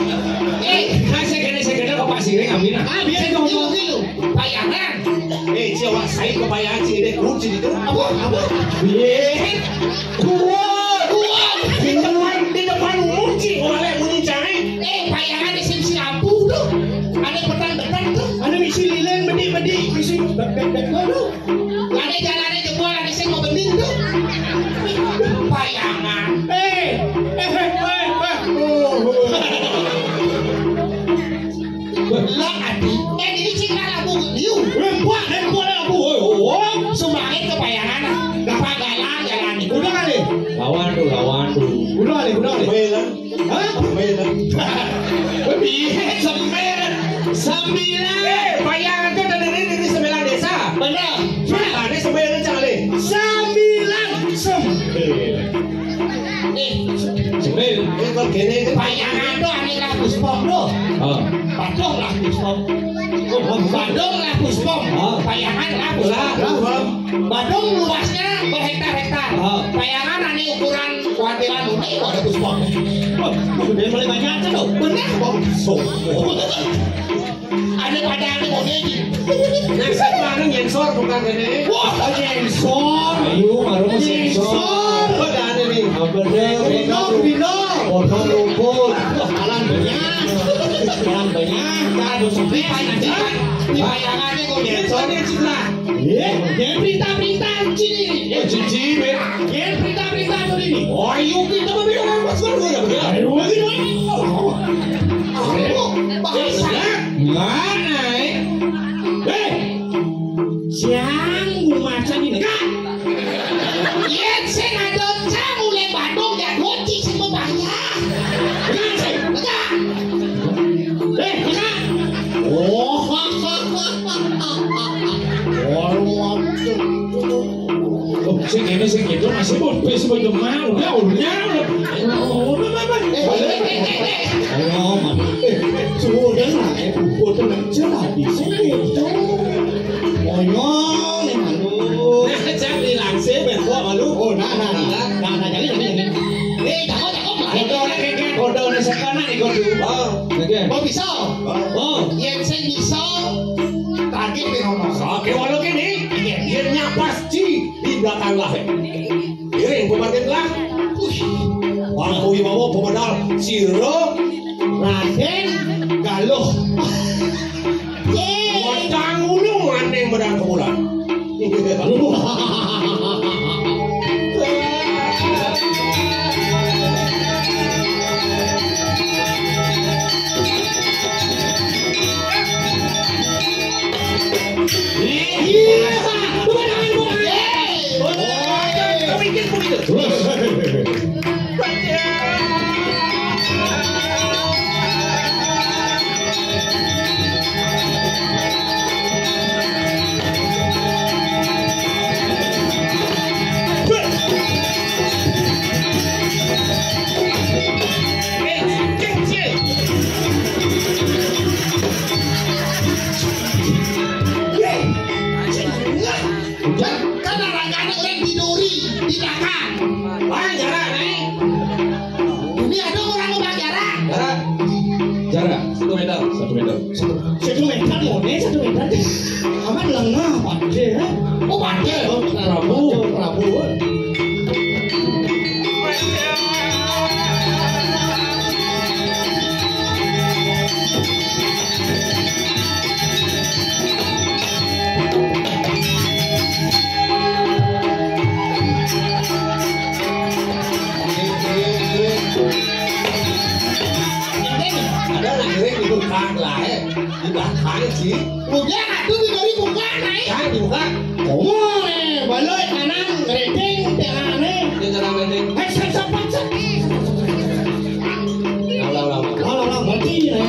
Eh, kan saya kena, saya kena bapak siring, amin. Ah, biar dong, dulu, dulu. Bayangan. Eh, Jawa, saya kebayang sih, deh, kunci itu. Apa? Apa? Iya. Kuat. Kuat. Di depan, di depan umum, Ci. Oleh bunyi cai. Eh, bayangan di sini si lampu tuh. Ada petang-petang tuh. Ada misi lilin, bedik-bedik, misi bek-bek-bek tuh. Ada jalannya jempol, ada sing mau bening tuh. Bayangan. Eh, eh, eh, eh, eh. Oh, oh. Lah, adi, eh, ini cing lah lagu liu. Eh, buat, eh, buat lagu. Oh, oh, oh. Sumangit kebayangan. Gak pagalan jalan. Udah kali. Lawan tuh, lawan tuh. Udah kali, udah kali. Sembilan. Hah? Sembilan. Lebih. Sembilan. Sembilan. Eh, bayangan tuh dari, dari sembilan desa. Bener. Nah, ini sembilan cang, Le. Sembilan. Sembilan. Eh, sembilan. Eh, kok gini, ini bayangan tuh aneh lah, Puspom tuh. Oh. Padahal lah Puspom. Oh, oh, Badung lah Puspom. Oh. Bayangan lah Puspom. Lah, Puspom. Badung luasnya berhektar-hektar. Oh. Bayangan aneh ukuran kuantilan unik, ada Puspom. Oh, dia mulai banyak tuh. Bener, Bang. So. Ada pada ada mau jadi. Nah, saya tuh anu nyensor bukan gini. Wah, nyensor. Ayo, baru mau nyensor. Nyensor. Udah ada nih. Apa deh? Pindah, pindah. Potong rumput. Wah, jalan banyak. Jalan banyak. Aduh, sampai nanti kan. Di bayangannya kok nyensor. Ini citra. Iya, dia perintah-perintah sini. Ya, cici, men. Dia perintah-perintah sini. Oh, yuk kita mau bilang apa? Suara udah bener. Ayo, lagi, lagi. Ayo, bahasa. Mana, eh? Eh, jangan macam ini, Kak. Yén sing ado cang oleh Badung, ya doci sing mau bayar. Enggak, sing. Enggak. Eh, enggak. Oh. Oh, sing ini sing itu masih mau bis mau demam, udah, udah. Oh, apa, apa? Eh, eh, eh, eh, eh. Ayo, mana? Eh, sudah lah, eh, buku tenang, jelas di sini, tuh. Oyong, eh, malu. Nah, jangan dilangsir, ben, gua malu. Oh, nah, nah, nah. Nah, nah, jadi, jadi, jadi. Eh, cakep, cakep, lah. Bodoh, nek, nek, bodoh, nek, sekarang, nek, gua dulu. Oh. Oke. Mau bisa? Oh. Yén sing bisa, tadi ping ono. Oke, walau gini, yén nyapas, Ji, di belakang lah. Iring, bubarkan lah. Wih, Wangku Wibawa, pemedal, Siro, Raden, Galuh. Yeay. Wacang ulung, Raden, medal kemulan. Kan, kan arang-arang oleh diduri, di belakang. Wah, jarak, naik. Ini ada orang ngebang jarak. Jarak. Jarak. Satu meter. Satu meter. Satu, satu meter, mone, satu meter. Aman lengah, Pak. Iya, ya? Oh, Pak. Oh, Prabu. Prabu. Ada nak kering di belakang lah, eh. Di belakang sih. Udah, atuh, di dari buka, naik. Kan dibuka. Oh, eh, balik kanan, keriting, tengah, nih. Dia jalan keriting. Eh, sep, sep, sep. Ulang, ulang, ulang. Ulang, ulang, berhenti, ya.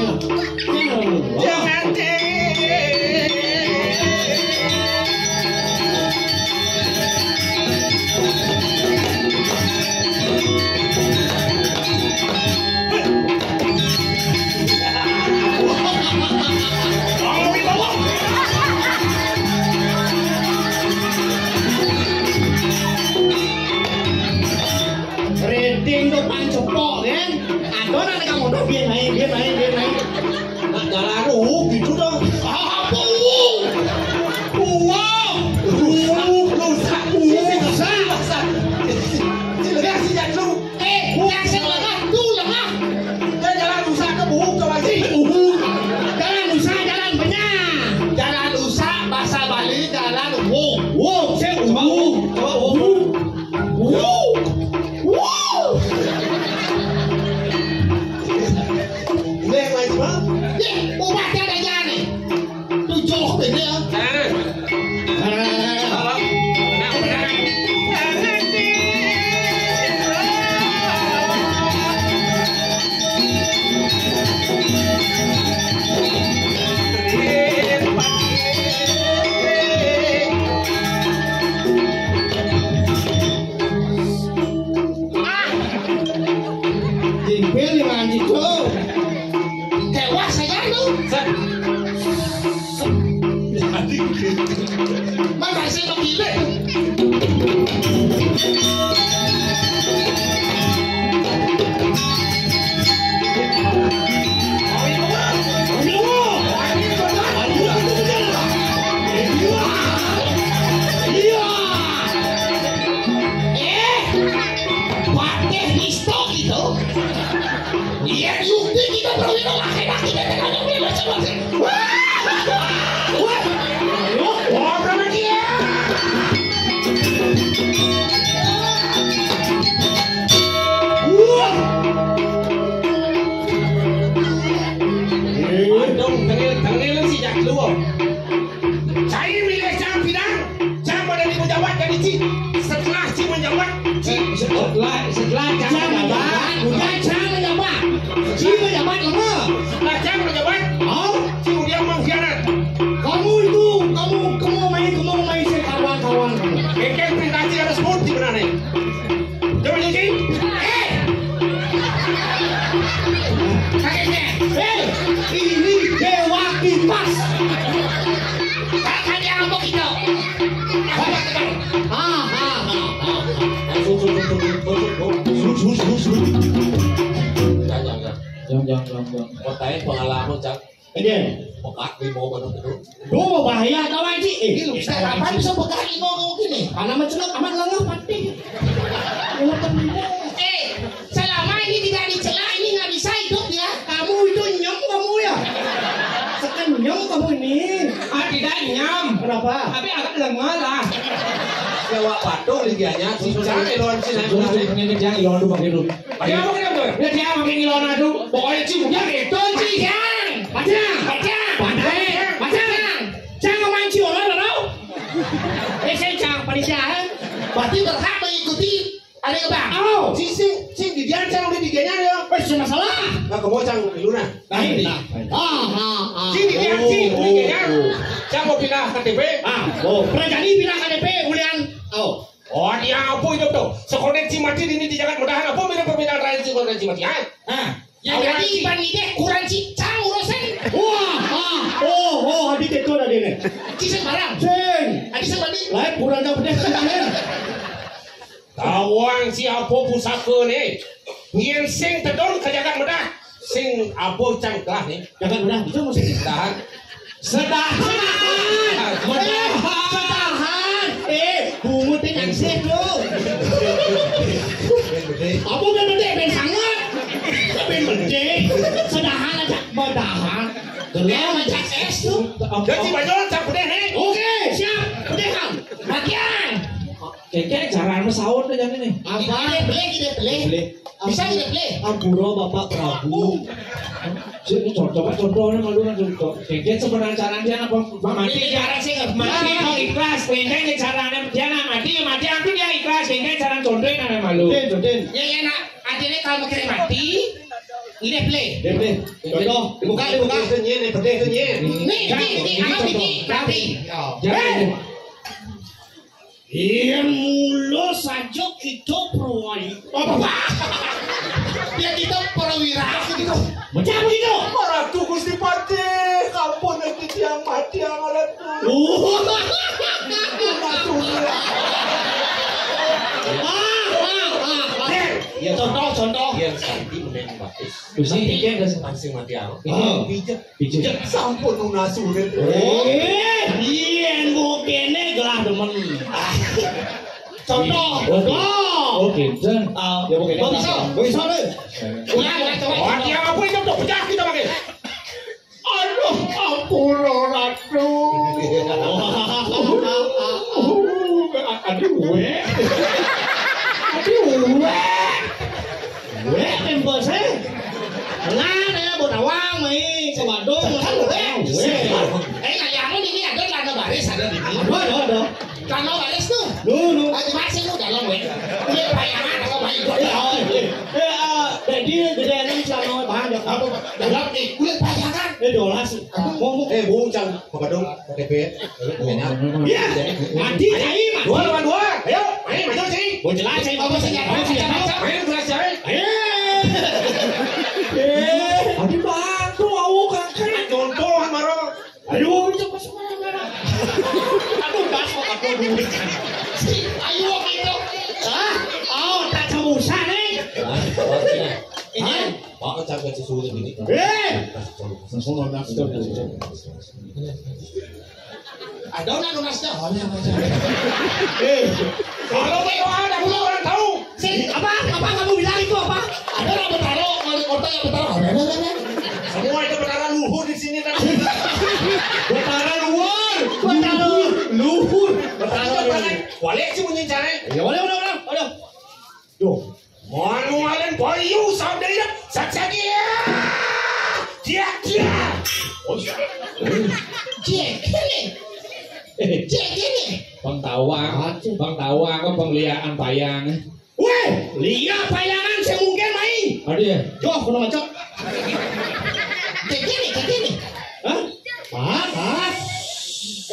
Rating tuh pancepok, kan? Adonan kamu tuh, biar naik, biar naik, biar naik. Nak jalan, uh, gitu dong. Apa, uh? Uh, uh, rusak, uh, rusak. Sini, sini, sini, sini, sini, sini. Eh, yang sing lengah, tuh lengah. Dia jalan rusak ke buhuk, coba sih. Buhuk. Jalan rusak, jalan penyah. Jalan rusak, bahasa Bali, jalan wong. Wong, sing coba wong. Coba wong. Wong. Wong. Ini yang main semua? Nih, obat ada jalan nih. Tujuh bini ya. Jimpil di mangan jitu. Tewas aja lu. Set. Masa sih begini? Iya. Eh, Patih Nisto gitu. Iya, yukti kita perwira lah, enak kita tengah-tengah macam-macam. Wah! Wah! Wah, sama dia. Dua. Cai milih Cang pindah. Cang pada di pejabat jadi Ci. Setelah Ci menjabat, Ci. Setelah, setelah Cang menjabat, bukan Cang menjabat. Ci menjabat lama. Setelah Cang menjabat, oh, Ci udah mengkhianat. Kamu itu, kamu, kamu main, kamu main saya kawan-kawan kamu. Kengkeng perintah Ci harus pun sebenarnya. Coba cuci. Eh! Sakitnya. Eh, ini Dewa Kipas. Kakaknya apa kita? Apa kita? Ah, ah, ah, ah. Sus, sus, sus, sus. Sus, sus, sus, sus. Jangan, jangan, jangan. Jangan, jangan, jangan, jangan. Mau tanya pengalaman, Cang. Iya. Pekak limau mana itu? Duh, bahaya kawan, Ci. Eh, ini lu bisa kapan bisa pekak limau kamu gini? Karena mencelok amat lengah pati. Eh, selama ini tidak dicela, ini nggak bisa hidup ya. Kamu itu nyem kamu ya. Sekenyem kamu ini. Ah, tidak nyem. Kenapa? Tapi agak lengah lah. Lewat patok ligianya, si Cang, lawan si Naik. Ini dia, lawan tuh pakai dulu. Ada apa kena apa? Dia dia makin ngilang adu. Pokoknya Ci, dia gitu, Ci. Pacang. Pacang. Pacang. Pacang. Pacang. Pacang. Cang main Ci orang dah tahu. Eh, saya Cang, panitia, eh. Berarti berhak mengikuti ada ke bang? Oh. Ci, Ci, Ci, di dia Cang udah di dia ya. Eh, cuma salah. Nah, kamu Cang dulu nah. Nah, ini. Ah, ah, ah. Ci, di dia Ci, udah di dia. Cang mau pindah K T P. Ah, oh, pernah jadi pindah K T P, ulian. Oh. Oh, dia apa hidup tuh? Sekolah Ci mati ini di jagat mudahan apa beda perbedaan rakyat Ci sekolah Ci mati, ha? Ah. Ya, jadi Iban ini kurang Ci, Cang urusan. Wah, ah, oh, oh, adi itu dah dia ni. Ci sembarang. Sing. Adi sembarang. Lain kurang dah pedas kan ni. Tawang siapa pusaka ni? Nyen sing tedon ke jagat mudah. Sing apa Cang kelah ni? Jagat mudah, itu mesti. Tahan. Sedahan. Sedahan. Eh, bungut ni nyangsih tu. Apa ben bedek, ben sangat? Ben bedek. Sedahan aja, bedahan. Gelap aja es tu. Jadi banyak tak pedih ni. Okey, siap. Pedih kan? Bagian. Keke cara anu sahur tu jadi ni. Apa? Boleh, boleh, boleh. Boleh. Bisa kita play? Ampura Bapak Prabu. Cik, ini contoh, coba contohnya malu kan contoh. Kengkeng sebenarnya caranya dia apa? Mati dia. Mati dia ikhlas. Kengkeng caranya dia nak mati, mati aku dia ikhlas. Kengkeng cara contohnya nak malu. Contoh, contoh. Ya, ya, nak. Adanya kalau mikirin mati, ini play. Dia play. Contoh. Dibuka, dibuka. Itu nyen, yang penting itu nyen. Ni, ni, ni, apa ni? Mati. Jangan. Yang mula saja kita perwali. Apa? Dia kita perwira gitu. Macam begitu. Ratu Gusti Patih, ampun nanti tiang mati yang Ratu. Oh. Ratu. Ah, ah, ah, ah. Ya, contoh, contoh. Yang santi meneng batis. Bisa pikir dah. Langsung mati yang. Ah. Pijak. Pijak. Sampun nunas urip. Oh. Eh, yen mbok kene gelah demen. Contoh. Oke. Oh. Oke, dan ah, ya oke. Bisa, bisa deh. Udah, udah, coba. Wah, dia apa itu tuh? Pecah kita pakai. Aduh, ampun, Ratu. Aduh, weh. Aduh, weh. Weh, tempel saya. Lah, ya, buat awang, mai. Ke Badung, weh. Weh. Eh, kayak aku ini ada celana baris, ada di mana? Ada, ada, ada. Celana baris tuh. Lu, lu. Ayo, masih lu dalam, weh. Kulit bayangan, apa baik? Eh, ah, eh, eh, ah, jadi gedean celana bahan, apa? Dalam, eh, kulit bayangan. Eh, dolas. Ngomong. Eh, bung, Cang, ke Badung, K T P. Iya. Mati, ayo, mati. Dua lawan dua. Ayo, ayo, maju, Ci. Mau jelas, Ci. Mau jelas, Ci. Ayo, jelas, Ci. Ayo. Eh, aduh, bantu, aku, Kakak. Contoh, Maro. Aduh, itu pas mana? Aduh, pas kok aku dulu. Ayo, gitu. Hah? Oh, tak semusa, nih. Hah? Ini. Hah? Baka cagat si Sulit ini. Eh! Ada nak lunas dah, oleh apa aja. Eh, kalau mau ada pula orang tahu. Si, apa? Apa kamu bilang itu apa? Ada orang bertaruh, wali kota yang bertaruh. Ada, ada, ada. Semua itu bertaruh luhur di sini kan. Bertaruh luhur. Bertaruh luhur. Bertaruh luhur. Walik sih bunyi cari. Ya, boleh, boleh, boleh. Boleh. Duh. Manu alen bayu sabda iya. Saksaki. Dia, dia. Oh, iya. Tawang, Aduh. Bang Tawang, Bang Liaan Payang. Wéh, liya payangan sing mungkin mai. Aduh ya. Joh, kono macet. Kayak gini, kayak gini. Hah? Hah? Hah?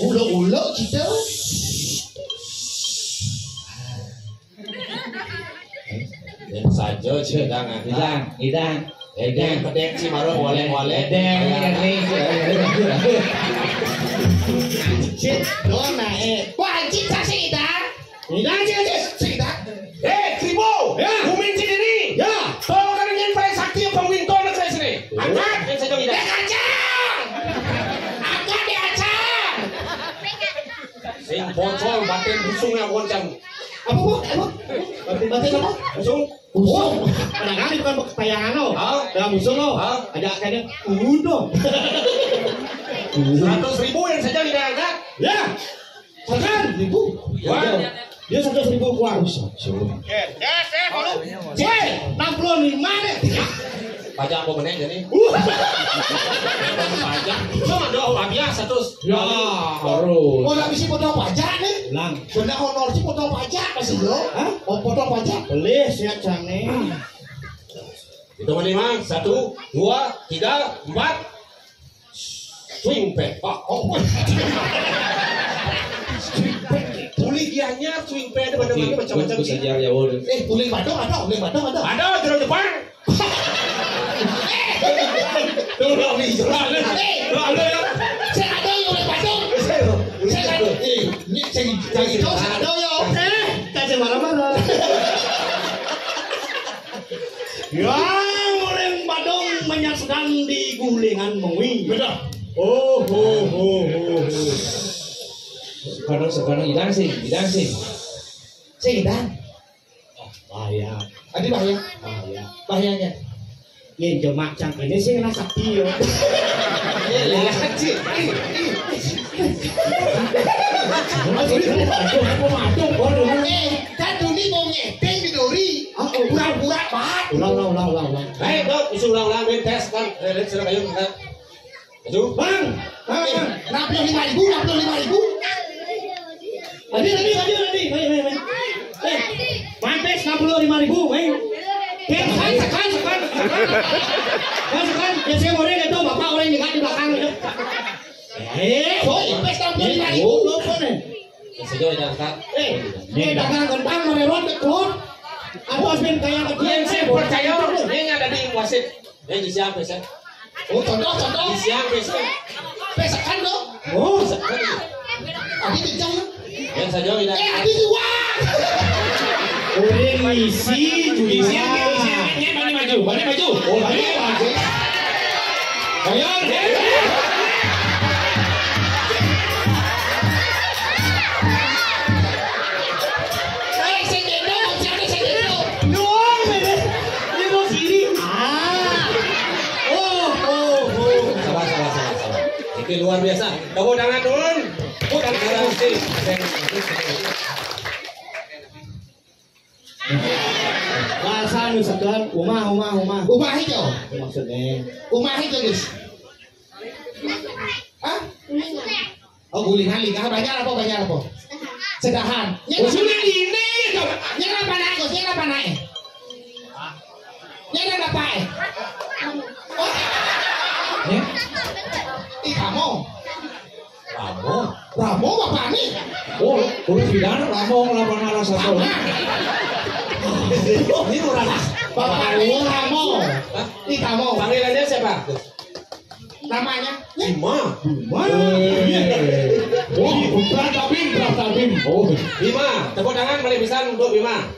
Ulo-ulo gitu. Ya saja, Cik, jangan. Idang, idang. Edeng, pedeng, Cik, marung, waleng, waleng. Edeng, edeng. Cik, dona, eh. Wah, anjing, saksi, Idang. Idang, Cik, Cik, Cik, Idang. Eh, Kribo! Ya. Bumin sendiri! Ya. Tolong kalian paling sakti apa Winton ke sini? Angkat, yang saya bilang. Eh, kacang! Angkat, ya, kacang! Sing bocor, batin busung yang boncang. Apa, Bu? Apa? Batin, batin apa? Busung. Busung. Kadang-kadang bukan payangan lo. Hah? Dalam busung lo. Hah? Ada kayaknya udah. Seratus ribu yang saja tidak angkat. Ya. Seratus ribu. Wah. Dia seratus ribu keluar. Yes, yes, yes, kalau. Woi, enam puluh lima deh. Pajak apa meneh jadi? Pajak. Cuma ada hadiah seratus. Ya, harus. Oh, nggak bisa potong pajak nih. Lang. Sudah honor sih potong pajak masih lo. Hah? Oh, potong pajak. Boleh, siap, Cang. Hitungan lima, satu, dua, tiga, empat. Swing back. Ah, oh, woi. Swing back. Boleh dianyar swing back ada macam-macam. Saja ya, boleh. Eh, boleh Badung ada, boleh Badung ada. Ada, jeruk Jepang. Tolong nih, jeruk. Eh, ada ya. Saya ada yang boleh Badung. Saya ada. Eh, ini saya jadi tahu saya ada ya. Eh, tak marah-marah. Yang orang Badung menyaksikan di gulingan mengwi. Betul. Oh, oh, oh, oh. Sekarang, sekarang idang sih, idang sih. Sing, idang. Bahaya. Adi bahaya. Bahaya. Bahayanya. Yang jemak cang ini sih kena sakti yo. Eh, ya, cik. Aduh, aduh, aduh, aduh. Eh, kan Doni mau ngedeng di Dori. Ah, oh. Pura-pura banget. Ulang, ulang, ulang, ulang, ulang. Hei, Dok, isi ulang-ulang, main tes, kan. Eh, lihat, sudah kayu, kan. Maju. Bang, Bang, Bang. Enam puluh lima ribu, enam puluh lima ribu. Tadi, tadi, tadi, tadi. Main, main, main. Eh, mampir enam puluh lima ribu, main. Tekan, tekan, tekan, tekan. Tekan, tekan. Ya, saya goreng itu, Bapak orang yang di belakang itu. Eh, oh, mampir enam puluh lima ribu. Oh, apa nih? Sejauh yang angkat. Eh, eh, dagang kentang, mererot, keklot. Atau asbin kayak keklot. Yang saya percaya, ini ada di wasit. Eh, di siang, besok. Oh, contoh, contoh. Di siang, besok. Besokan dong. Oh, sekarang. Adi kencang. Yang saja ini. Eh, Adi dua. Orang isi juga. Di siang, di siang. Ini mana maju? Mana maju? Oh, ini maju. Ayo, eh. Eh, sing gendong, siapa sing gendong? Doang, men. Ini mau kiri. Ah. Oh, oh, oh. Sabar, sabar, sabar, sabar. Ini luar biasa. Tepuk tangan dulu. Tepuk tangan dulu. Rasa nu sekelan, umah, umah, umah. Umah itu. Maksudnya. Umah itu, Gus. Hah? Oh, gulingan, lingah. Banjar apa, Banjar apa? Sedahan. Nyana apa naik? Nyana apa naik, Gus? Nyana apa naik? Nyana apa naik? Oh. Ya? Ih, kamu. Ramo. Ramo apa nih? Oh, urus bidan Ramo ngelawan arah satu. Ini orang. Bapak Ramo. Hah? Ih, kamu. Panggilannya siapa? Namanya? Bima. Bima. Eh. Wah, berat tabim, berat tabim. Oh. Bima, tepuk tangan paling besar untuk Bima.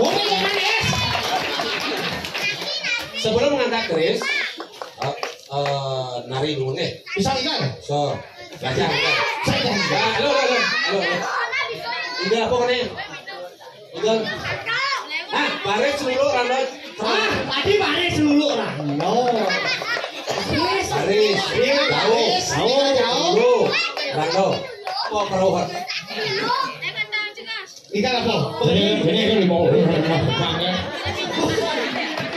Oke, ya, Manis. Sebelum mengangkat keris, eh, eh, nari dulu nih. Bisa enggak? So, belajar. Saya enggak. Nah, halo, halo, halo, halo. Udah, apa nih? Udah. Ah, baris dulu, Rano. Ah, tadi baris dulu, Rano. Baris. Iya, tahu. Baris. Tahu. Tahu. Dulu. Rano. Apa perawat? Ikan apa? Ini, ini kan lima orang.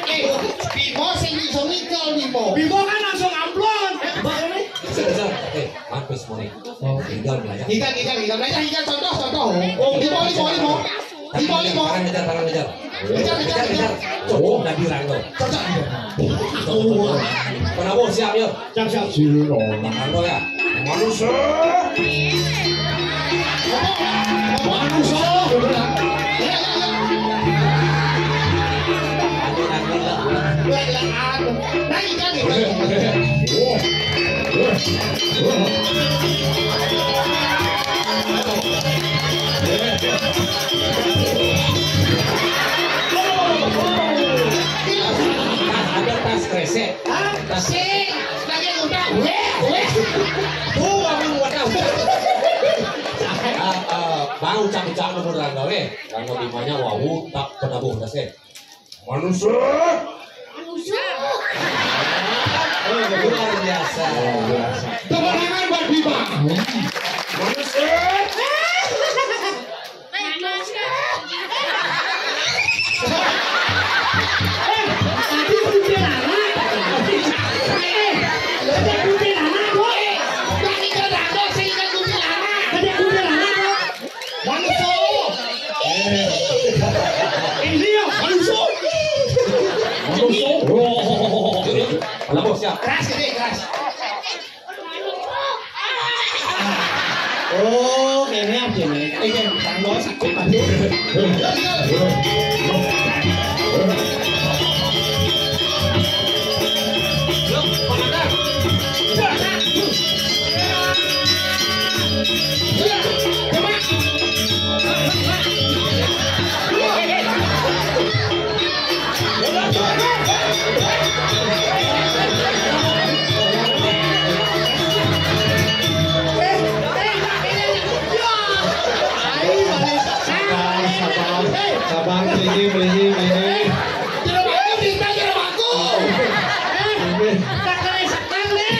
Eh, Bimo sing iso ngikel, Bimo. Bimo kan langsung amplop. Bang, ini. Bisa, bisa. Eh, mampus, Oh, tinggal belajar. Tinggal, tinggal, tinggal. Belajar, tinggal contoh, contoh. Oh, lima, lima, lima. Lima, lima. Tangan ngejar, tangan ngejar. Ngejar, ngejar, ngejar. Cocok, udah bilang tuh. Cocok. Prabowo siap, yuk. Siap, siap. Sino? Tangan lo ya. Manusia. Manusia. Lagi, lagi. Naik, naik, naik. Ada tas kresek. Hah? Tas. Sing, sebagai udah. Weh, weh. Tuh, bangun wadah. Ah, ah, bang, ucap-ucap lu, Rangga, weh. Rangga Bimanya, wau, tak penabuh, tas, eh. Manusia. Manusia. Oh, luar biasa. Luar biasa. Tepuk tangan buat Bima. Manusia. Manusia. Eh, tadi kuntilanak. Eh, tadi kuntilanak, kok. Tadi kuntilanak, saya ingat kuntilanak. Tadi kuntilanak, kok. Manusia. Eh, dia manusia. Manusia. Manusia, siap. Keras, gede, keras. Oh, kene apa nih? Eh, kan, kan, bos, aku tadi. Sabar, sabar, sabar, melihing, melihing, melihing. Jeruk aku, minta jeruk aku. Eh, tak kena setan deh.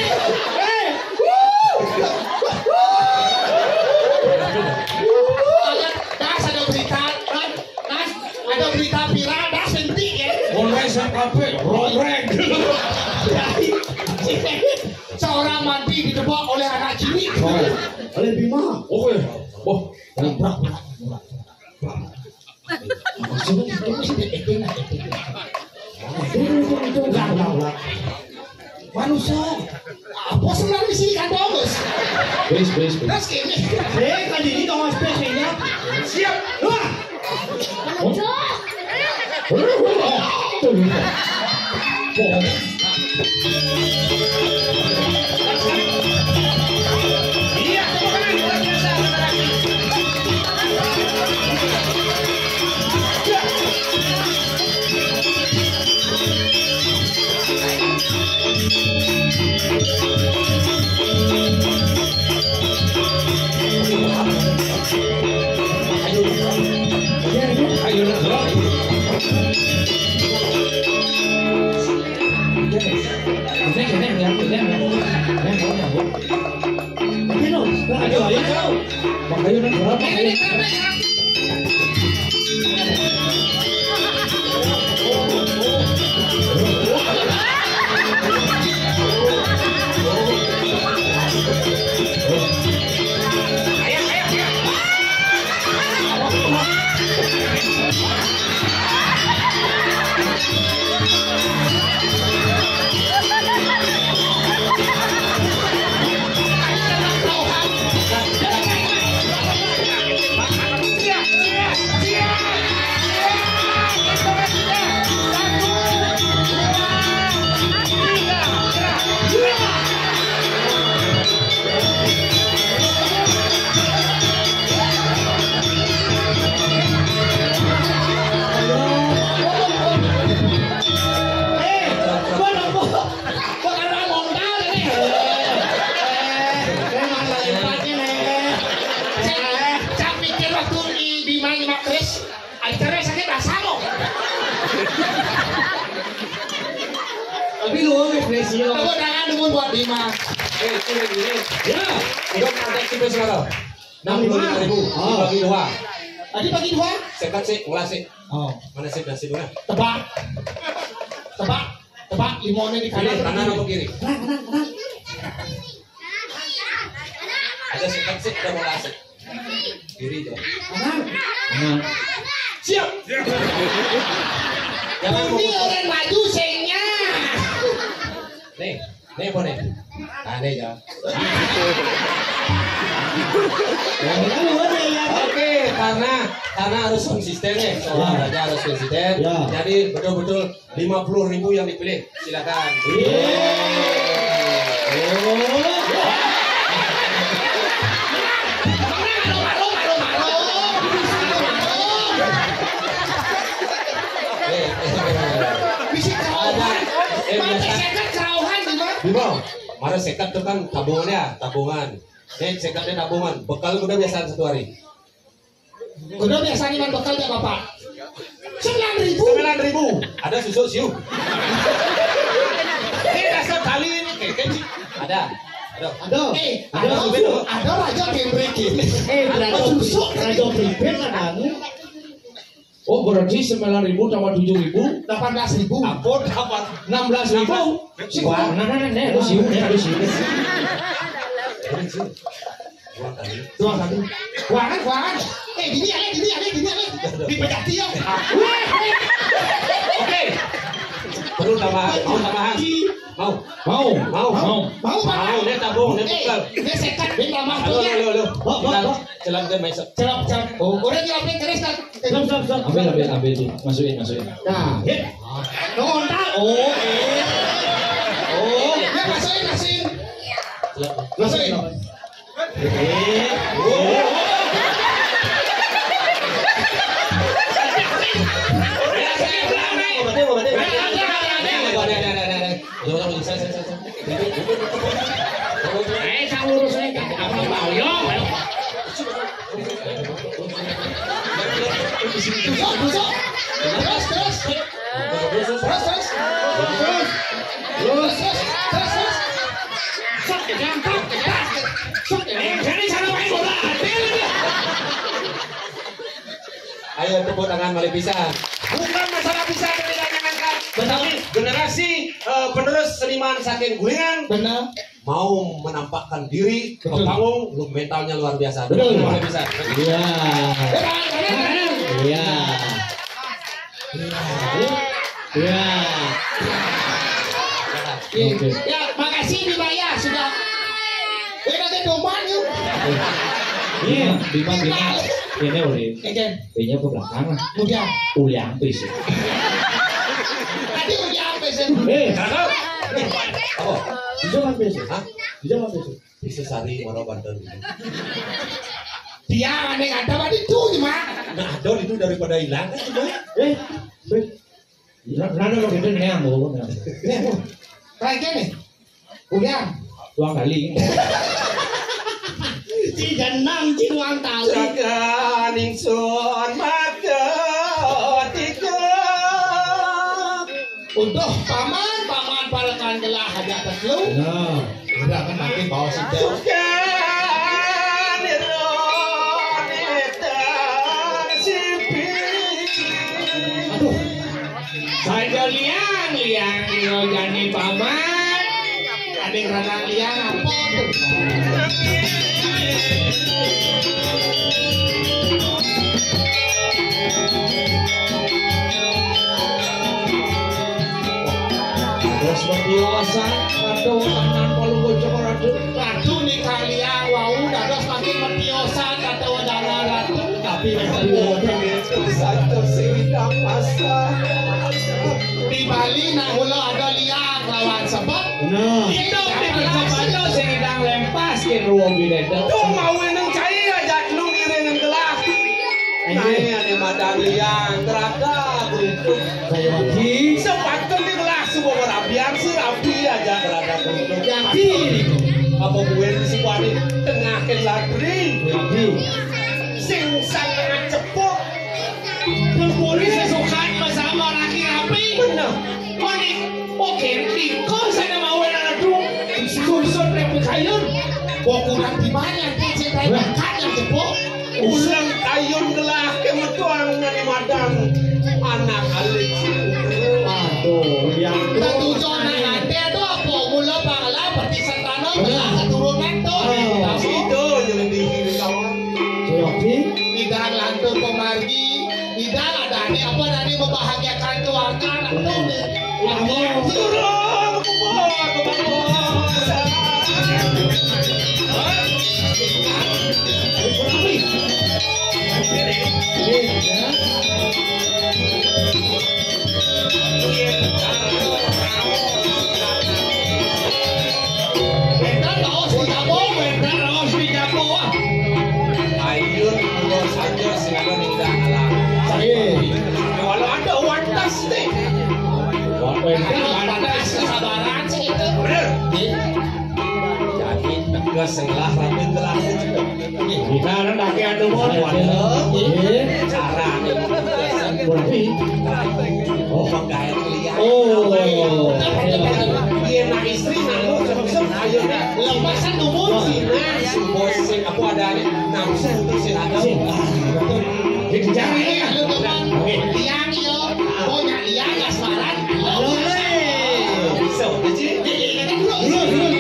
Eh, wuh. Wuh. Das, ada berita, das, das, ada berita viral, das, henti, ya. Ronreng siap kafe, ronreng. Jadi, seorang manti ditebak oleh anak cilik. Oh, oleh Bima. Oke. Wah, berat, berat, berat, berat. Maksudnya itu mesti di-acting lah, acting. Itu, itu, itu, enggak, enggak, enggak. Manusia. Apa sebenarnya sih kan bagus? Please, please, please. Terus gini. Eh, kan ini dong, Mas, please, ya. Siap. Wah. Manusia. Cak, Cak pikir waktu di Bima nyemak keris, ada cerai sakit asam. Tapi lu, Mas, Gracio. Tepuk tangan dulu buat Bima. Eh, sini, sini. Ya. Udah ada kita sekarang. Enam puluh lima ribu. Oh. Dibagi dua. Tadi bagi dua? Sekat sih, ulah sih. Oh. Mana sih, nasi dua? Tebak. Tebak. Tebak, limone di kanan. Pilih, kanan apa kiri? Kanan, kanan, kanan. Asik, udah mau asik. Diri tuh. Aman. Aman. Siap. Jangan Tunggu mau orang maju sengnya. Nih, nih apa nih? Nah, nih ya. Oke, karena karena harus konsisten nih, soal Ya. Raja harus konsisten. Ya. Jadi betul-betul lima puluh ribu yang dipilih. Silakan. Yeay. Oh. Bisa kerauhan. Eh, eh, eh. Bisa kerauhan. Ada. Eh, biasa. Seket kerauhan, Bima. Bima, kemarin seket tuh kan tabungannya, tabungan. Nih, seketnya tabungan. Bekal udah biasa satu hari. Kudu biasanya man bekal ya, Bapak. Sembilan ribu. Sembilan ribu. Ada susu siu. Ini dasar tali ini, keke, Ci. Ada. Ada. Ada. Eh, Ada ada susu, susu. Ada raja kembrek ini. Eh, raja susu. Raja kembrek ada anu. Oh, berarti sembilan ribu tambah tujuh ribu, delapan belas ribu. Ampun, apa? Enam belas ribu. Wah, nah, nah, nah, nah, lu siu, nah, lu siu. Dua kali. Dua kali. Kuangan, kuangan. Eh, gini ya, gini ya, gini ya. Dipecah dia. Oke. Perlu tambahan, mau tambahan? Mau. Mau. Mau. Mau. Mau, Pak. Mau, dia tabung, dia Eh, bekal. Dia sekat, dia tambah Halo, tuh, ya. Halo, halo. Oh, oh, Kita oh. Celak dia masuk. Celak, celak. Oh, udah dia ambil terus, kan? Stop, stop, stop. Ambil, ambil, ambil, Ci. Masukin, masukin. Nah, hit. Nontak. Oh, eh. Oh, ya, masukin, masukin. Celak. Masukin. Eh. Oh. Obatnya, obatnya. Udah, udah, udah, udah, udah. Udah, udah, udah, saya, saya, saya, saya. Eh, tak urus aja, apa mau, yo, ayo. Terus, terus. Terus, terus. Terus, terus. Terus, terus. Terus, terus. Sok, jangan, sok, jangan. Sok, eh, jadi cara main bola, ada lagi. Ayo, tepuk tangan malih pisan. Bukan masalah bisa atau tidak, jangankan, tetapi generasi, eh, penerus seniman saking Kuningan Benar. Mau menampakkan diri ke Betul. Panggung, lu mentalnya luar biasa. Betul. Tepuk tangan malih pisan. Iya. Iya. Iya. Iya. Oke. Ya, makasih nih, Pak, ya, sudah. Eh, nanti doman yuk. Iya, Bima, Bima. Ini udah. Oke. Kayaknya ke belakang lah. Udah. Uliang tuh sih. Tadi udah apa sih? Eh, apa? Bisa kan bisa? Hah? Bisa kan bisa? Bisa sari, mana banten. Dia aneh ada apa itu, Mak? Nah, ada itu daripada hilang kan, Mak? Eh, be-, Ra-, rada lo gitu nih, ambo. Nih, ambo. Kayak gini. Udah. Dua kali. Ci jenang, ci ruang tali. Jaga ningsun mata tiga. Utuh paman, paman palekan gelah aja tetelu. Nah. Udah kan makin bawa sida. Bukan irung hitam sipit. Aduh. Saja liang, liang, liang, jani paman. Ada yang rada liang apa tuh? Terus berbiasa, aduh, tangan palu bocor, aduh. Ratu nih kalian, wau, dados makin mati osan, kata wadana ratu. Tapi, tapi, tapi, satu sing tambah. Di Bali nak mula ada liang lawan sebab. Nah. Itu di percepatan sing idang lempas ke ruang bidet. Tuh mau nang cai aja lu ngiring gelah. Nah, ini ada madang liang, terada beruntung. Kayak lagi. Sepatut di gelah semua rabian, serabi aja terada beruntung. Yakin. Apa gue di sebuah di tengah ke ladri. Yakin. Sing sangat cepuk. Kepuri sesukan bersama laki rapi. Bener. Mani, oke, tingkong saya mau anak tu. Susun replik kayun. Kok kurang di mana? Dia cerita Wah. Kan yang cepuk. Ulang kayun gelah ke metuang dari madang. Anak alik. Aduh, yang Kita tujuh anak nanti itu apa? Mula pangala, peti sentana, Benar. Keturunan tu. Oh. Tapi itu yang di Ayo, kula saja sing ada ninggal alam. Walau ada wates nih. Wates, wates kesabaran sih itu. Bener. Jadi tegas sing lah, rapi telah. Kita anak laki anu mon. Waduh. Cara nih. Berarti. Oh, pegawai liar. Oh. Iya, nah, istri nanggung, ayo, nah. Lepasan umur sih, nah. Bos sing apa adanya, nafsu tuh sih ada. Jadi cari ya. Tiang yo, punya tiang kasmaran. Halo, hei. So, jadi, jadi, jadi, dulu, dulu, dulu.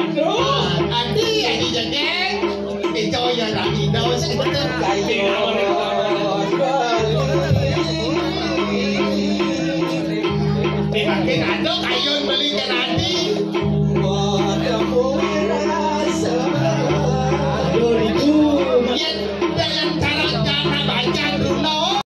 Aduh, ati, ati jegeng. Itu ya tak tahu sih.